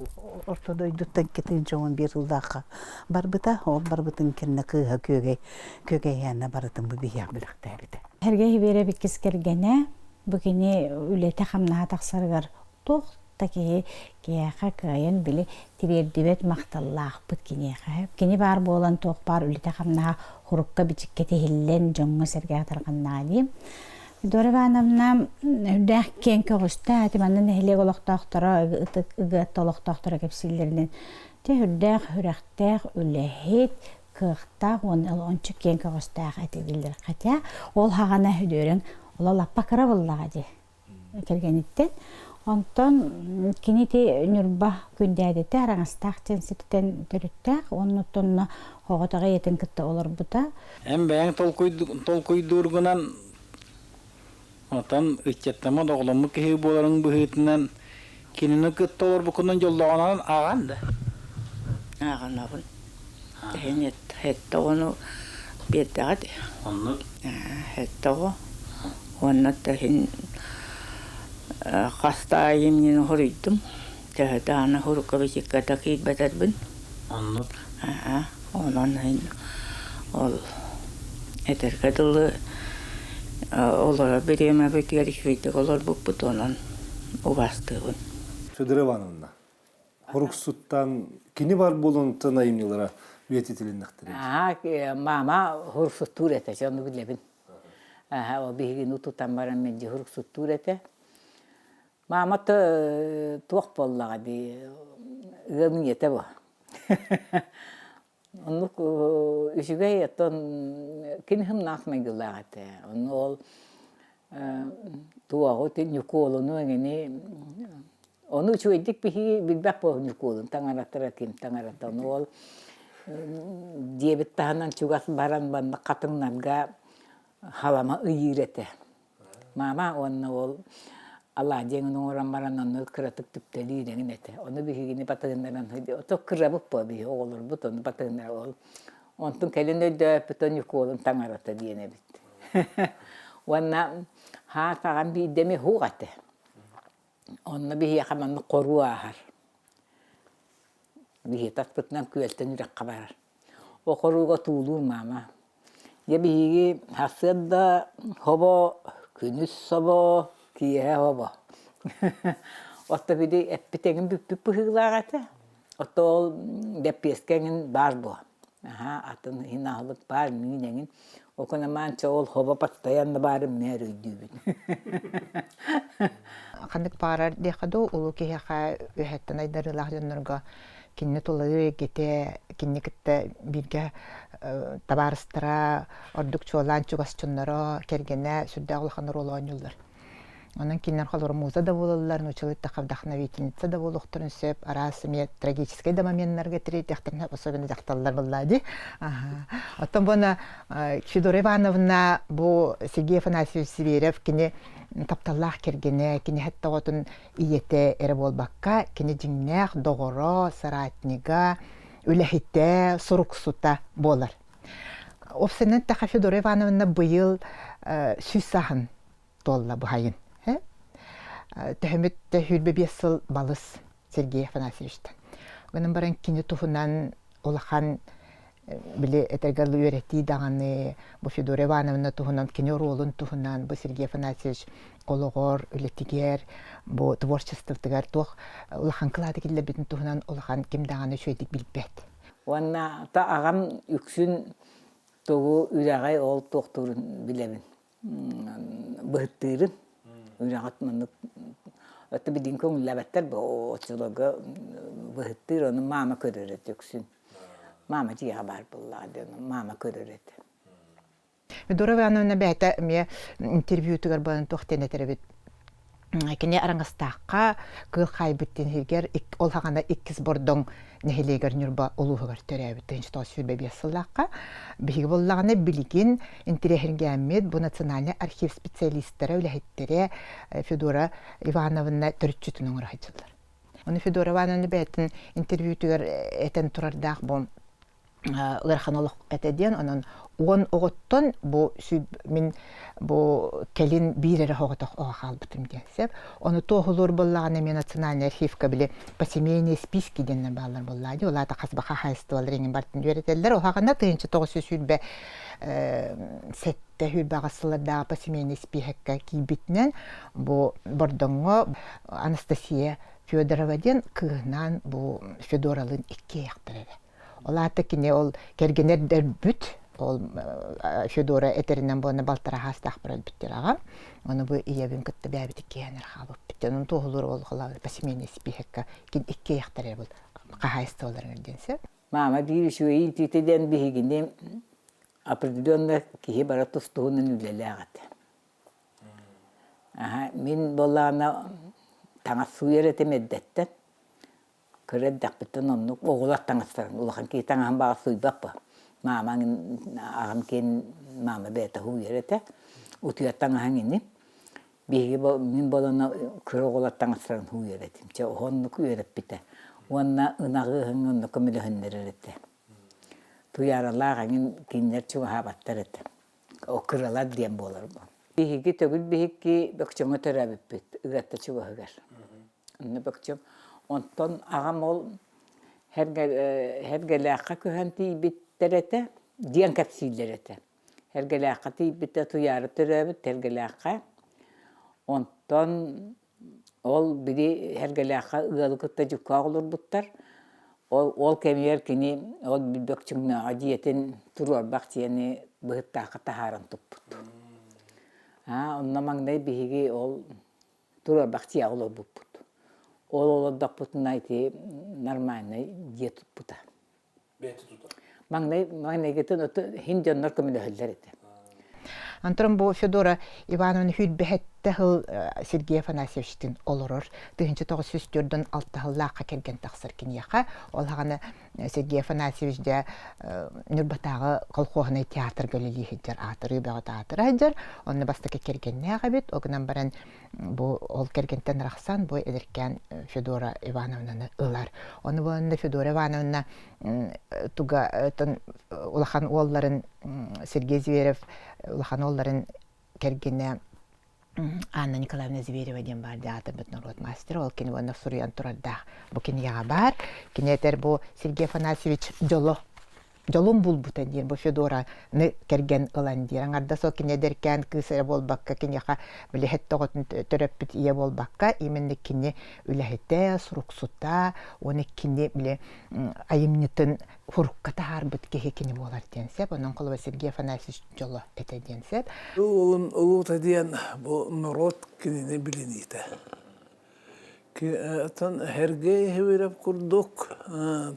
орто дойдуттан кэтин биир сыллаахха барбыта ол барбытын кэннэ кыыһа күөгэй күөгэйээнэ барытын бу биһиэх билэхтээбитэ Сергей Биэрэбиккис кэргэнэ бу кини үлэтэ-хамнаһа тахсарыгар туох да киһи киһиэхэ кыайан били тириэрдибэт махталлаахпыт киниэхэ. Кини баар буолан туох баар үлэтэ-хамнаһа хурукка-бичиккэ тиһиллэн дьоҥҥо-сэргэҕэ тарҕаннаҕа дии. Федора Ивановна үрдээх киэҥ көҕүстээх ити манна нэһилиэк олохтоохторо ытык ыгыатта олохтоохторо кэпсииллэринэн дьэ үрдээх үрэхтээх үлэһит кыахтаах уонна ончу киэҥ көҕүстээх этилэр хотя ол хаҕана үдүөрэн ола лаппа кыра буоллаҕа дии кэргэниттэн онтон кини ити Ньурба Күндээдэтэ Араҥастаах диэн сиртэн төрүттээх оннуттан оҕотоҕо ийэтин кытта олорбута Эн бэйэҥ толкуйдуургунан Оттон ыччаттаммыт оҕоломмут киһи буоларыҥ быһыытынан кинини кытта олорбуккунан дьоллоҕунан ааҕан да? Ааҕынабын. Сэттэ оҕону биэрдэҕит. Оннук. Сэттэ оҕо. Уонна да иһин хаста айымньыны хоруйдум. Төһө даҕаны хурукка-бичиккэ да киирбэтэрбин. Оннук. Онон иһин ол Этэргэ дылы олорор бириэмэбитигэр үчүгэйдик олорбуппут онон убаастыыбын. Федора Ивановна, Хоруксуттан кини бар буолунтан айымньылара үйэтитилиннэхтэрэ. Аа, мама хоруксуттуур этэ, ону билэбин. Аха, ол биһигини тутан баран мэлдьи хоруксуттуур этэ. Мама туох буоллаҕа дии, ыам ийэтэ бу. Оннук үчүгэй оттон кини хымнаах майгылаах этэ. Онно ол туоҕу Ньукуолуну эҥини ону үчүгэйдик биһиги билбэт буолуо Ньукуолун таҥаратара ким таҥарата. Ону ол диэбит таһынан чугас баран манна хатыҥнарга халама ыйыыр этэ. Мама уонна ол алаадьыҥын оҥорон баран онно кыратык түптэлиир эҥин этэ. Ону биһигини батыһыннаран ото кырабыт буо биһи оҕолорбут ону батыһыннара ол. Онтун кэлин өйдөөппүт Ньукуолун таҥарата диэн эбит. Уонна хаа таҕан биирдэми уһук этэ. Онно биһиэхэ маннык хоруу ааһар. Биһи таспытынан күөлтэн үрэххэ барар. Окорууга туулуур маама. Дьэ биһиги сарсыарда хобо, күнүс собо, киэһэ хобо. Отто били эппит эҥин бүппүт быһыылаах этэ. Отто ол дэппиэскэ эҥин баар буо. Аһаа, атын иһин аһылык баар, миин эҥин. Окунамаанча ол хобо постоянно баарын мээр өйдүүбүн. Ханнык баҕарар диэххэ дуу, улуу киһиэхэ үөһэттэн айдарыылаах дьоннорго кинини тулалыыр эйгэтэ, кинини кытта бииргэ табаарыстара, ордук чуолаан чугас дьонноро, кэргэнэ сүрдээх улахан оруолу оонньууллар. Онон кинилэр холоро муза да буолаллар, научилый вдохновительница да буолуохтарын сөп, араас эмиэ трагическай да моменнарга тириэрдиэхтэрин сөп, особенно дьахталлар буоллаа дии. Оттон буона Федора Ивановна бу Сергей Афанасьевич Зверев кини тапталлаах кэргэнэ, кини хэтта оҕотун ийэтэ эрэ буолбакка, кини дьиҥнээх доҕоро, соратнига, үлэһитэ, суруксута буолар. Уопсайынан эттэххэ, Федора Ивановна быйыл сүүс сааһын туолла быһайын. Төһөмүт 25 сыл балыс Сергей Афанасьевичтан. Гынан баран кини туһунан улахан били этэргэ үөрэтии даҕаны бу Федора Ивановна туһунан кини оруолун туһунан бу Сергей Афанасьевич олоҕор үлэтигэр бу творчествотыгар туох улахан кылааты киллэрбитин туһунан улахан ким даҕаны үчүгэйдик билбэт. Уонна та аҕам үксүн тугу үрэҕи ол туохтуурун билэбин. Быһыттыырын үрэҕит маннык это билигин көҥүллээбэттэр бу оччолорго быһыттыыр ону маама көрөр этэ үксүн. Маама дьиэҕэ баар буоллаҕа диэн маама көрөр этэ. Федора Ивановна бэйэтэ эмиэ интервьютугар буолан туох диэн этэр эбит кини Араҥастаахха кыыл хаайбыт диэн ол хаҕана иккис Бордоҥ нэһилиэгэр Ньурба улууһугар төрөөбүт 1925 сыллаахха биһиги буоллаҕына билигин интириэһиргээммит бу национальный архив специалистара үлэһиттэрэ Федора Ивановна төрүччүтүн оҥоро сылдьаллар. Ону Федора Ивановна бэйэтин интервьютугар этэн турардаах бу ыарахан олох этэ диэн онон уон оҕоттон бу мин бу кэлин биир эрэ оҕотох оҕо хаалбытым диэн сөп ону туоһулуур буоллаҕына эмиэ национальный архивка били посемейные списки диэннэр бааллар буоллаа дии ол аата хас баха хаһаайыстыбалар иҥин бартын үөрэтэллэр уһаҕана 1927 сүүрбэ сыллардаах посемейный спиһэккэ киирбитинэн бу Бордоҥҥо Анастасия Федорова диэн кыыһынаан бу Федоралыын иккиэйэхтэр эрэ Ол аата кини ол кэргэнэ өлбүт, ол Федора этэринэн буолна балтараа саастаахпар өлбүттэр аҕам. Ону бу ийэбин кытта бэйэбит иккиэн хаалбыппыт. Онон туоһулуур ол по семейный списокка кин иккиэйэхтэр был хаһаайыстыбаларыгар диэн сөп. Мама биир үчүгэй иитиитэ диэн биһигини определенно киһи бара тус-туһунан үлэлээх этэ. Аха, мин буоллаҕына таҥас сууйар этим эрдэттэн. Кыра эрдэхпиттэн оннук оҕолор таҥастарын улахан киһи таҥаһын баҕар сууйбат буо. Маамаҥ аҕам киэн маама бэйэтэ сууйар этэ. Утуйар таҥаһыҥ ини. Биһиги мин буолан кыра оҕолор таҥастарын сууйар этим. Чэ оннук үөрэппитэ. Уонна ынаҕы ыһыҥ онно көмөлөһүннэрэр этэ. Туйааралаах эҥин кинилэр чугаһаабаттар этэ. О кыралар диэн буолар бу. Биһиги төгүл биһикки Бөкчөҥө төрөөбүппүт Ыгатта чугаһыгар. Онно Бөкчөҥ. Онтон аҕам ол Эргэлээххэ көһөн тиийбиттэр этэ диэн кэпсииллэр этэ. Эргэлээххэ тиийбитэ Туйаара төрөөбүт Эргэлээххэ. Онтон ол били Эргэлээххэ ыалы кытта дьуккаах олорбуттар. Ол, ол кэмигэр кини ол Бөкчүҥнээҕи дьиэтин туруорбах дьиэни быһыттаахха таһааран туппут. Аа, онно маҥнай биһиги ол туруорбах дьиэҕэ олорбуппут. Ол олордохпутуна ити нормальнай дьиэ туппута. Бэйэтэ тутар. Маҥнай маҥнайгытын иһин дьоннор көмөлөһөллөр этэ. Антон бу Федора Ивановна хүрбэһэттэ сыл Сергей Афанасьевичтын олорор. 1946 сыллаахха кэргэн тахсар киниэхэ. Ол хаҕана Сергей Афанасьевич дьэ Ньурбатааҕы колхоһунай театрга үлэлии сылдьар, аатырыы бөҕө таатыра сылдьар. Онно бастакы кэргэннээх эбит. Ол гынан баран бу ол кэргэнтэн арахсан бу эдэркээн Федора Ивановнаны ылар. Ону буоланда Федора Ивановна туга улахан уолларын Сергей Зверев улахан уолларын кэргэнэ Анна Николаевна Зверева диэн баар театрбыт норуот мастера ол кини уонна суруйан турардаах бу кинигэҕэ баар. Кини этэр бу Сергей Афанасьевич дьоло дьолун булбута диир бу Федораны кэргэн ылан диир. Аҥардас ол кини эдэркээн кыыс эрэ буолбакка, киниэхэ били тоҕотун төрөппүт ийэ буолбакка, именно кини үлэһитэ, суруксута, уонна кини били айымньытын хурукка таһаарбыт киһи кини буолар диэн сөп. Онон холобур Сергей Афанасьевич дьоло этэ диэн сөп. Уолун улуута диэн бу норуот кинини билиниитэ. Оттон Сергей Хивирев курдук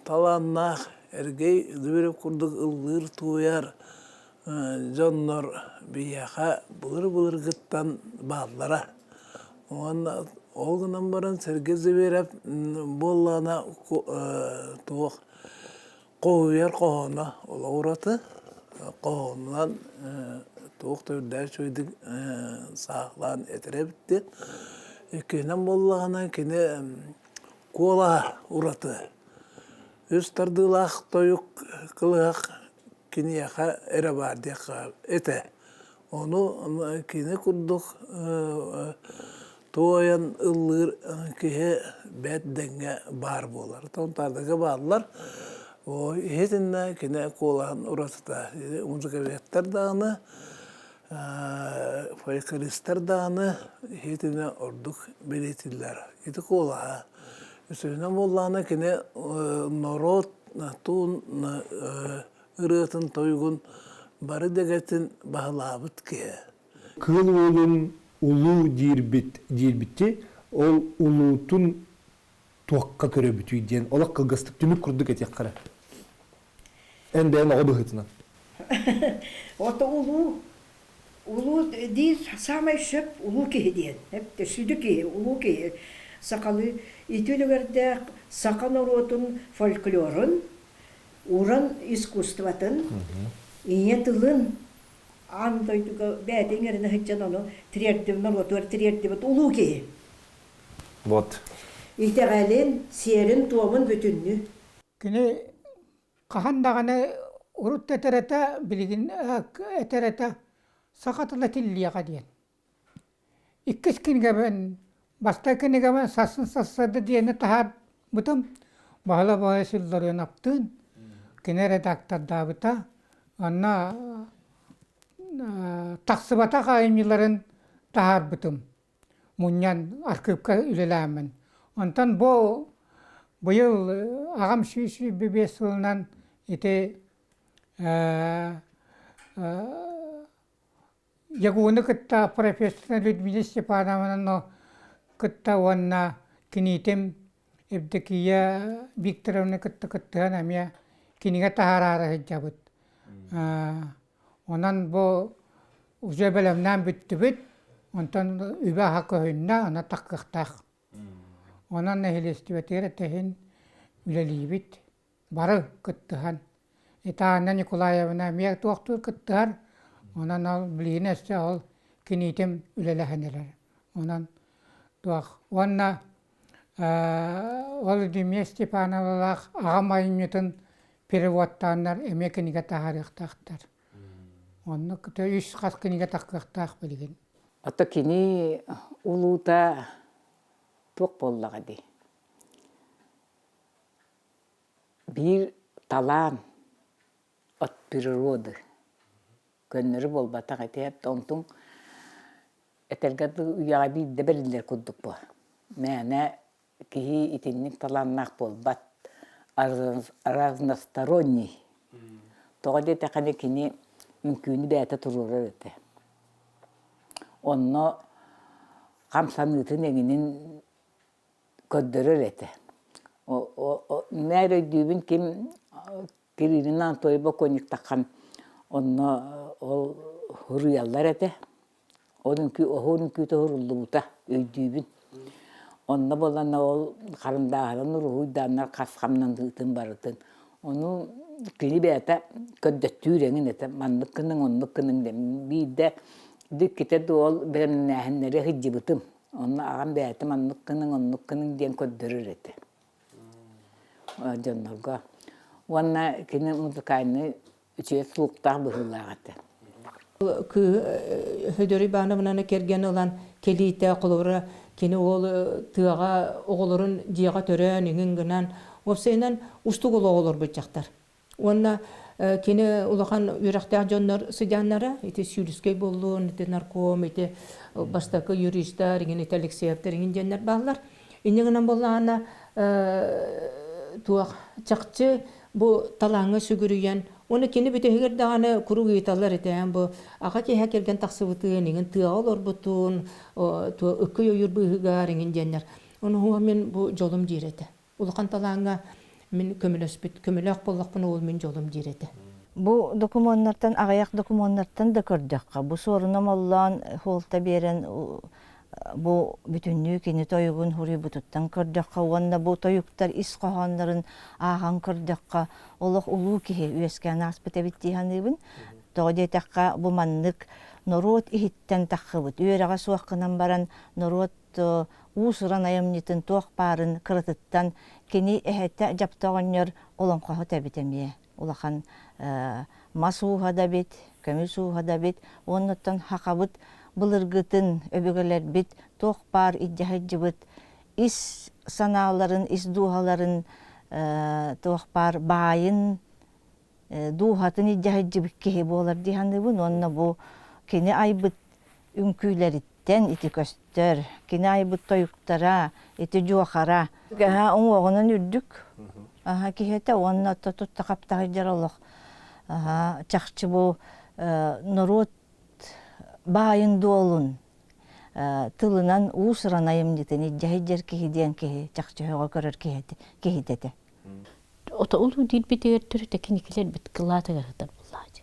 талааннаах, Сергей Хивирев курдук ыллыыр-туойар дьоннор биһиэхэ былыр-былыргыттан бааллара. Уонна ол гынан баран Сергей Зверев буоллаҕына туох хоһуйар хоһооно олох ураты. Хоһоонунан туох да үрдээх үчүгэйдик сааһылаан этэр эбит диэн. Иккиһинэн буоллаҕына кини куолаһа ураты. Үс тардыылаах тойук кылыһах киниэхэ эрэ баар диэххэ этэ. Ону кини курдук туойан ыллыыр киһи бэрт дэҥҥэ баар буолар. Тонтаардага бааллар. Иһитиннэ кини куолаһын уратыта. Музыковедтар даҕаны, фольклористар даҕаны иһитинэ ордук бэлиэтииллэр. Ити куолаһа. Үсүһүнэн буоллаҕына кини норуот туун ырыатын тойугун бары дэгэтин баһылаабыт киһи. Кыыл уолун улуу диирбит диирбитти, ол улуутун туохха көрөбүтүй диэн олох кылгастык түмүк курдук этиэххэ эрэ. Эн бэйэн оҕо быһыытынан. Ото улуу улуу диир саамай сөп улуу киһи диэн. Сүдү киһи, улуу киһи. Сахалыы ити үлүгэрдээх саха норуотун фольклорун, уран искусствотын, ийэ тылын аан дойдуга бэйэтэ иҥэринэ сылдьан ону тириэрдибит норуотугар тириэрдибит улуу киһи. Вот. Итэҕэлин, сиэрин-туомун бүтүннүү. Кини хаһан даҕаны урут да этэр этэ, билигин этэр этэ, саха тыла тиллиэҕэ диэн. Иккис кинигэбин, бастакы кинигэбин сарсын сарсыарда диэни таһаарбытым. Баһыла Баһылай Силларыанаптыын кини редактордаабыта. Онно тахсыбатах айымньыларын таһаарбытым. Мунньан архыыпка үлэлээммин. Онтон бу быйыл аҕам 125 сылынан ити Ягуны кытта профессор Людмила Степановнаны кытта уонна киниитим Евдокия Викторовна кытта кыттыһан эмиэ кинигэ таһаараары сылдьабыт. Онон бу уже бэлэмнээн бүттүбүт, онтон үбэ-аһа көһүннэ, аны таххыахтаах. Онон нэһилиэстибэтигэр этэһин үлэлиибит. Бары кыттыһан. Ити Анна Николаевна эмиэ туохтуур кыттыһар, онон ол билигин өссө ол киниитим үлэлэһэн эрэр. Онон туох уонна ол Людмила Степановалаах аҕам айымньытын переводтааннар эмиэ кинигэ таһаарыахтаахтар. Онно үс хас кинигэ тахсыахтаах билигин. Ото кини улуута туох буоллаҕа дии? Биир талаан от природы. Көннөрү буолбатах ити онтуҥ этэргэ дылы үйэҕэ биирдэ бэриллэр курдук буо. Мээнэ киһи итинник талааннаах буолбат. Разносторонний. Тоҕо диэтэххинэ кини үҥкүүнү бэйэтэ туруорар этэ. Онно хамсаныытын эҥинин көрдөрөр этэ. Мээр өйдүүбүн ким Кириллин Анатолий бокуонньуктаххан онно ол суруйаллар этэ. Ол үҥкүү оһуор үҥкүүтэ уһуруллубута өйдүүбүн. Онно буолланна ол харандааһынан уруһуйдааннар хас хамнаныытын барытын. Ону кини бэйэтэ көрдөттүүр эҥин этэ. Маннык гыныҥ, оннук гыныҥ диэн. Биирдэ иккитэ да ол бэлэмнээһиннэри сылдьыбытым. Онно аҕам бэйэтэ маннык гыныҥ, оннук гыныҥ диэн көрдөрөр этэ дьоннорго. Уонна кини музыкальнай үчүгэй слухтаах быһыылаах этэ. Хөдөрү Ивановнаны кэргэн ылан кэлиитэ, холобура, кини ол тыаҕа оҕолорун дьиэҕэ төрөөн, иҥин гынан, уопсайынан устук олоҕу олорбут дьахтар. Уонна кини улахан үөрэхтээх дьоннор сыдьааннара, ити Сүүлүскэй буоллун, ити нарком, ити бастакы юристар, иҥин ити Алексеевтар иҥин диэннэр бааллар. Инньэ гынан буоллаҕына, туох чахчы бу талааҥҥа сүгүрүйэн, уонна кини бүтэһигэр даҕаны куруук ыйыталлар этэ, бу аҕа киһи кэргэн тахсыбытын, иҥин тыаҕа олорбутун, ыккый ойуур быыһыгар иҥин диэннэр. Ону мин бу дьолум диир этэ. Улахан талааҥҥа мин көмөлөспүт, көмөлөөх буоллахпына ол мин дьолум диир этэ. Бу докумуоннартан аҕыйах докумуоннартан да көрдөххө, бу суоруна моллоон хуолта биэрэн бу бүтүннүү кини тойугун хуруйбутуттан көрдөххө уонна бу тойуктар ис хоһооннорун ааҕан көрдөххө, олох улуу киһи үөскээн ааспыт эбит дии саныыбын. Тоҕо диэтэххэ, бу маннык норуот иһиттэн таххыбыт, үөрэҕэ суох гынан баран норуот уус-уран айымньытын туох баарын кыратыттан кини эһэтэ Дьапта оҕонньор олоҥхоһут эбит эмиэ улахан мас ууһа да эбит, көмүс ууһа да эбит уоннаттан хахабыт былыргытын өбүгэлэрбит туох баар илдьэ сылдьыбыт ис санааларын, ис дууһаларын туох баар баайын дууһатын илдьэ сылдьыбыт киһи буолар дии саныыбын уонна бу кини айбыт үҥкүүлэриттэн ити көстөр кини айбыт тойуктара ити дьуохара уҥуоҕунан үрдүк киһи этэ уонна тутта хапта сылдьар олох чахчы бу норуот баайын дуолун тылынан уус-уран айымньытын илдьэ сылдьар киһи диэн киһи чахчы өҕө көрөр киһитэ этэ. Ото улуу диирбитигэр төрүтэ киникилэрбит кылаатыгар сытар буллаачы.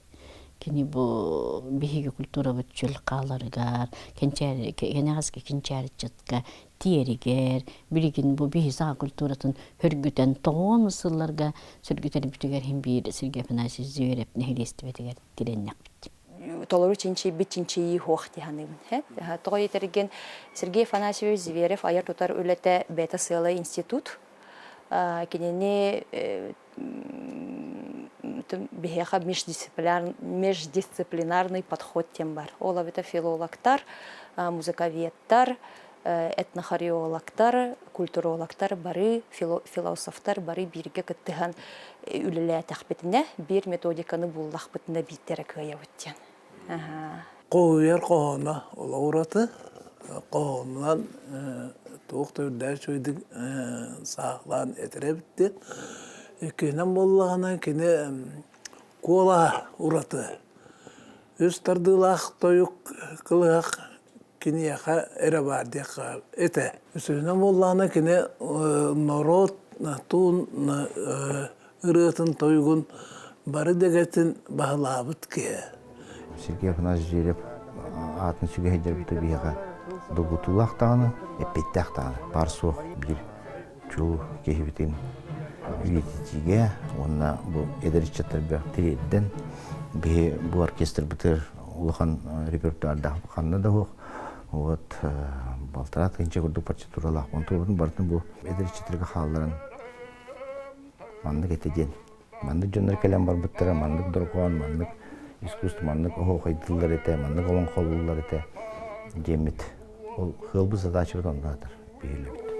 Кини бу биһиги культурабыт чөл хааларыгар, кэнчээри кэнэҕэски кэнчээриччатка тиэригэр, билигин бу биһи саха культуратын хөргүтэн тоҕуон сылларга сөргүтэрбитигэр иһин биир Сергей Афанасьевич Зверев нэһилиэстибэтигэр тирэннэхпит. Толору чинчийбит чинчийии хуох дии саныыбын. Тоҕо диэтэргин Сергей Афанасьевич Зверев айар-тутар үлэтэ бэйэтэ сыала институт. Кинини биһиэхэ междисциплинарный подход диэн бар. Ол эбэтэр филологтар, музыковедтар, этнохореологтар, культурологтар бары, философтар бары бииргэ кыттыһан үлэлээтэхпитинэ, биир методиканы буллахпытына биирдэрэ кыайабыт диэн. Хоһуйар хоһооно олоҕураты, хоһоонунан туох да үрдээх үчүгэйдик саахлаан этэр эбит диэн. Иккиһинэн буоллаҕына кини куолаһа ураты. Үс тардыылаах тойук кылыһах киниэхэ эрэ баар диэххэ этэ. Үсүһүнэн буоллаҕына кини норуот туун ырыатын тойугун бары дэгэтин баһылаабыт киһи. Сергей Афанасьевич Зверев аатын сүгэ сылдьарбыта биһиэхэ долгутуулаах даҕаны, эппиэттээх даҕаны баар суох биир чулуу киһибитин үйэтитиигэ уонна бу эдэр ыччаттарга тириэрдэн биһи бу оркестрбытыгар улахан репертуардаах ханна да суох вот балтараа тыһыынча курдук партитуралаах онтубутун барытын бу эдэр ыччаттарга хаалларан маннык этэ диэн маннык дьоннор кэлэн барбыттара маннык дорҕоон маннык искусство маннык оһуохайдыыллар этэ маннык олоҥхолууллар этэ диэммит ол хыалбыт задачабыт онно атар биһилэбит.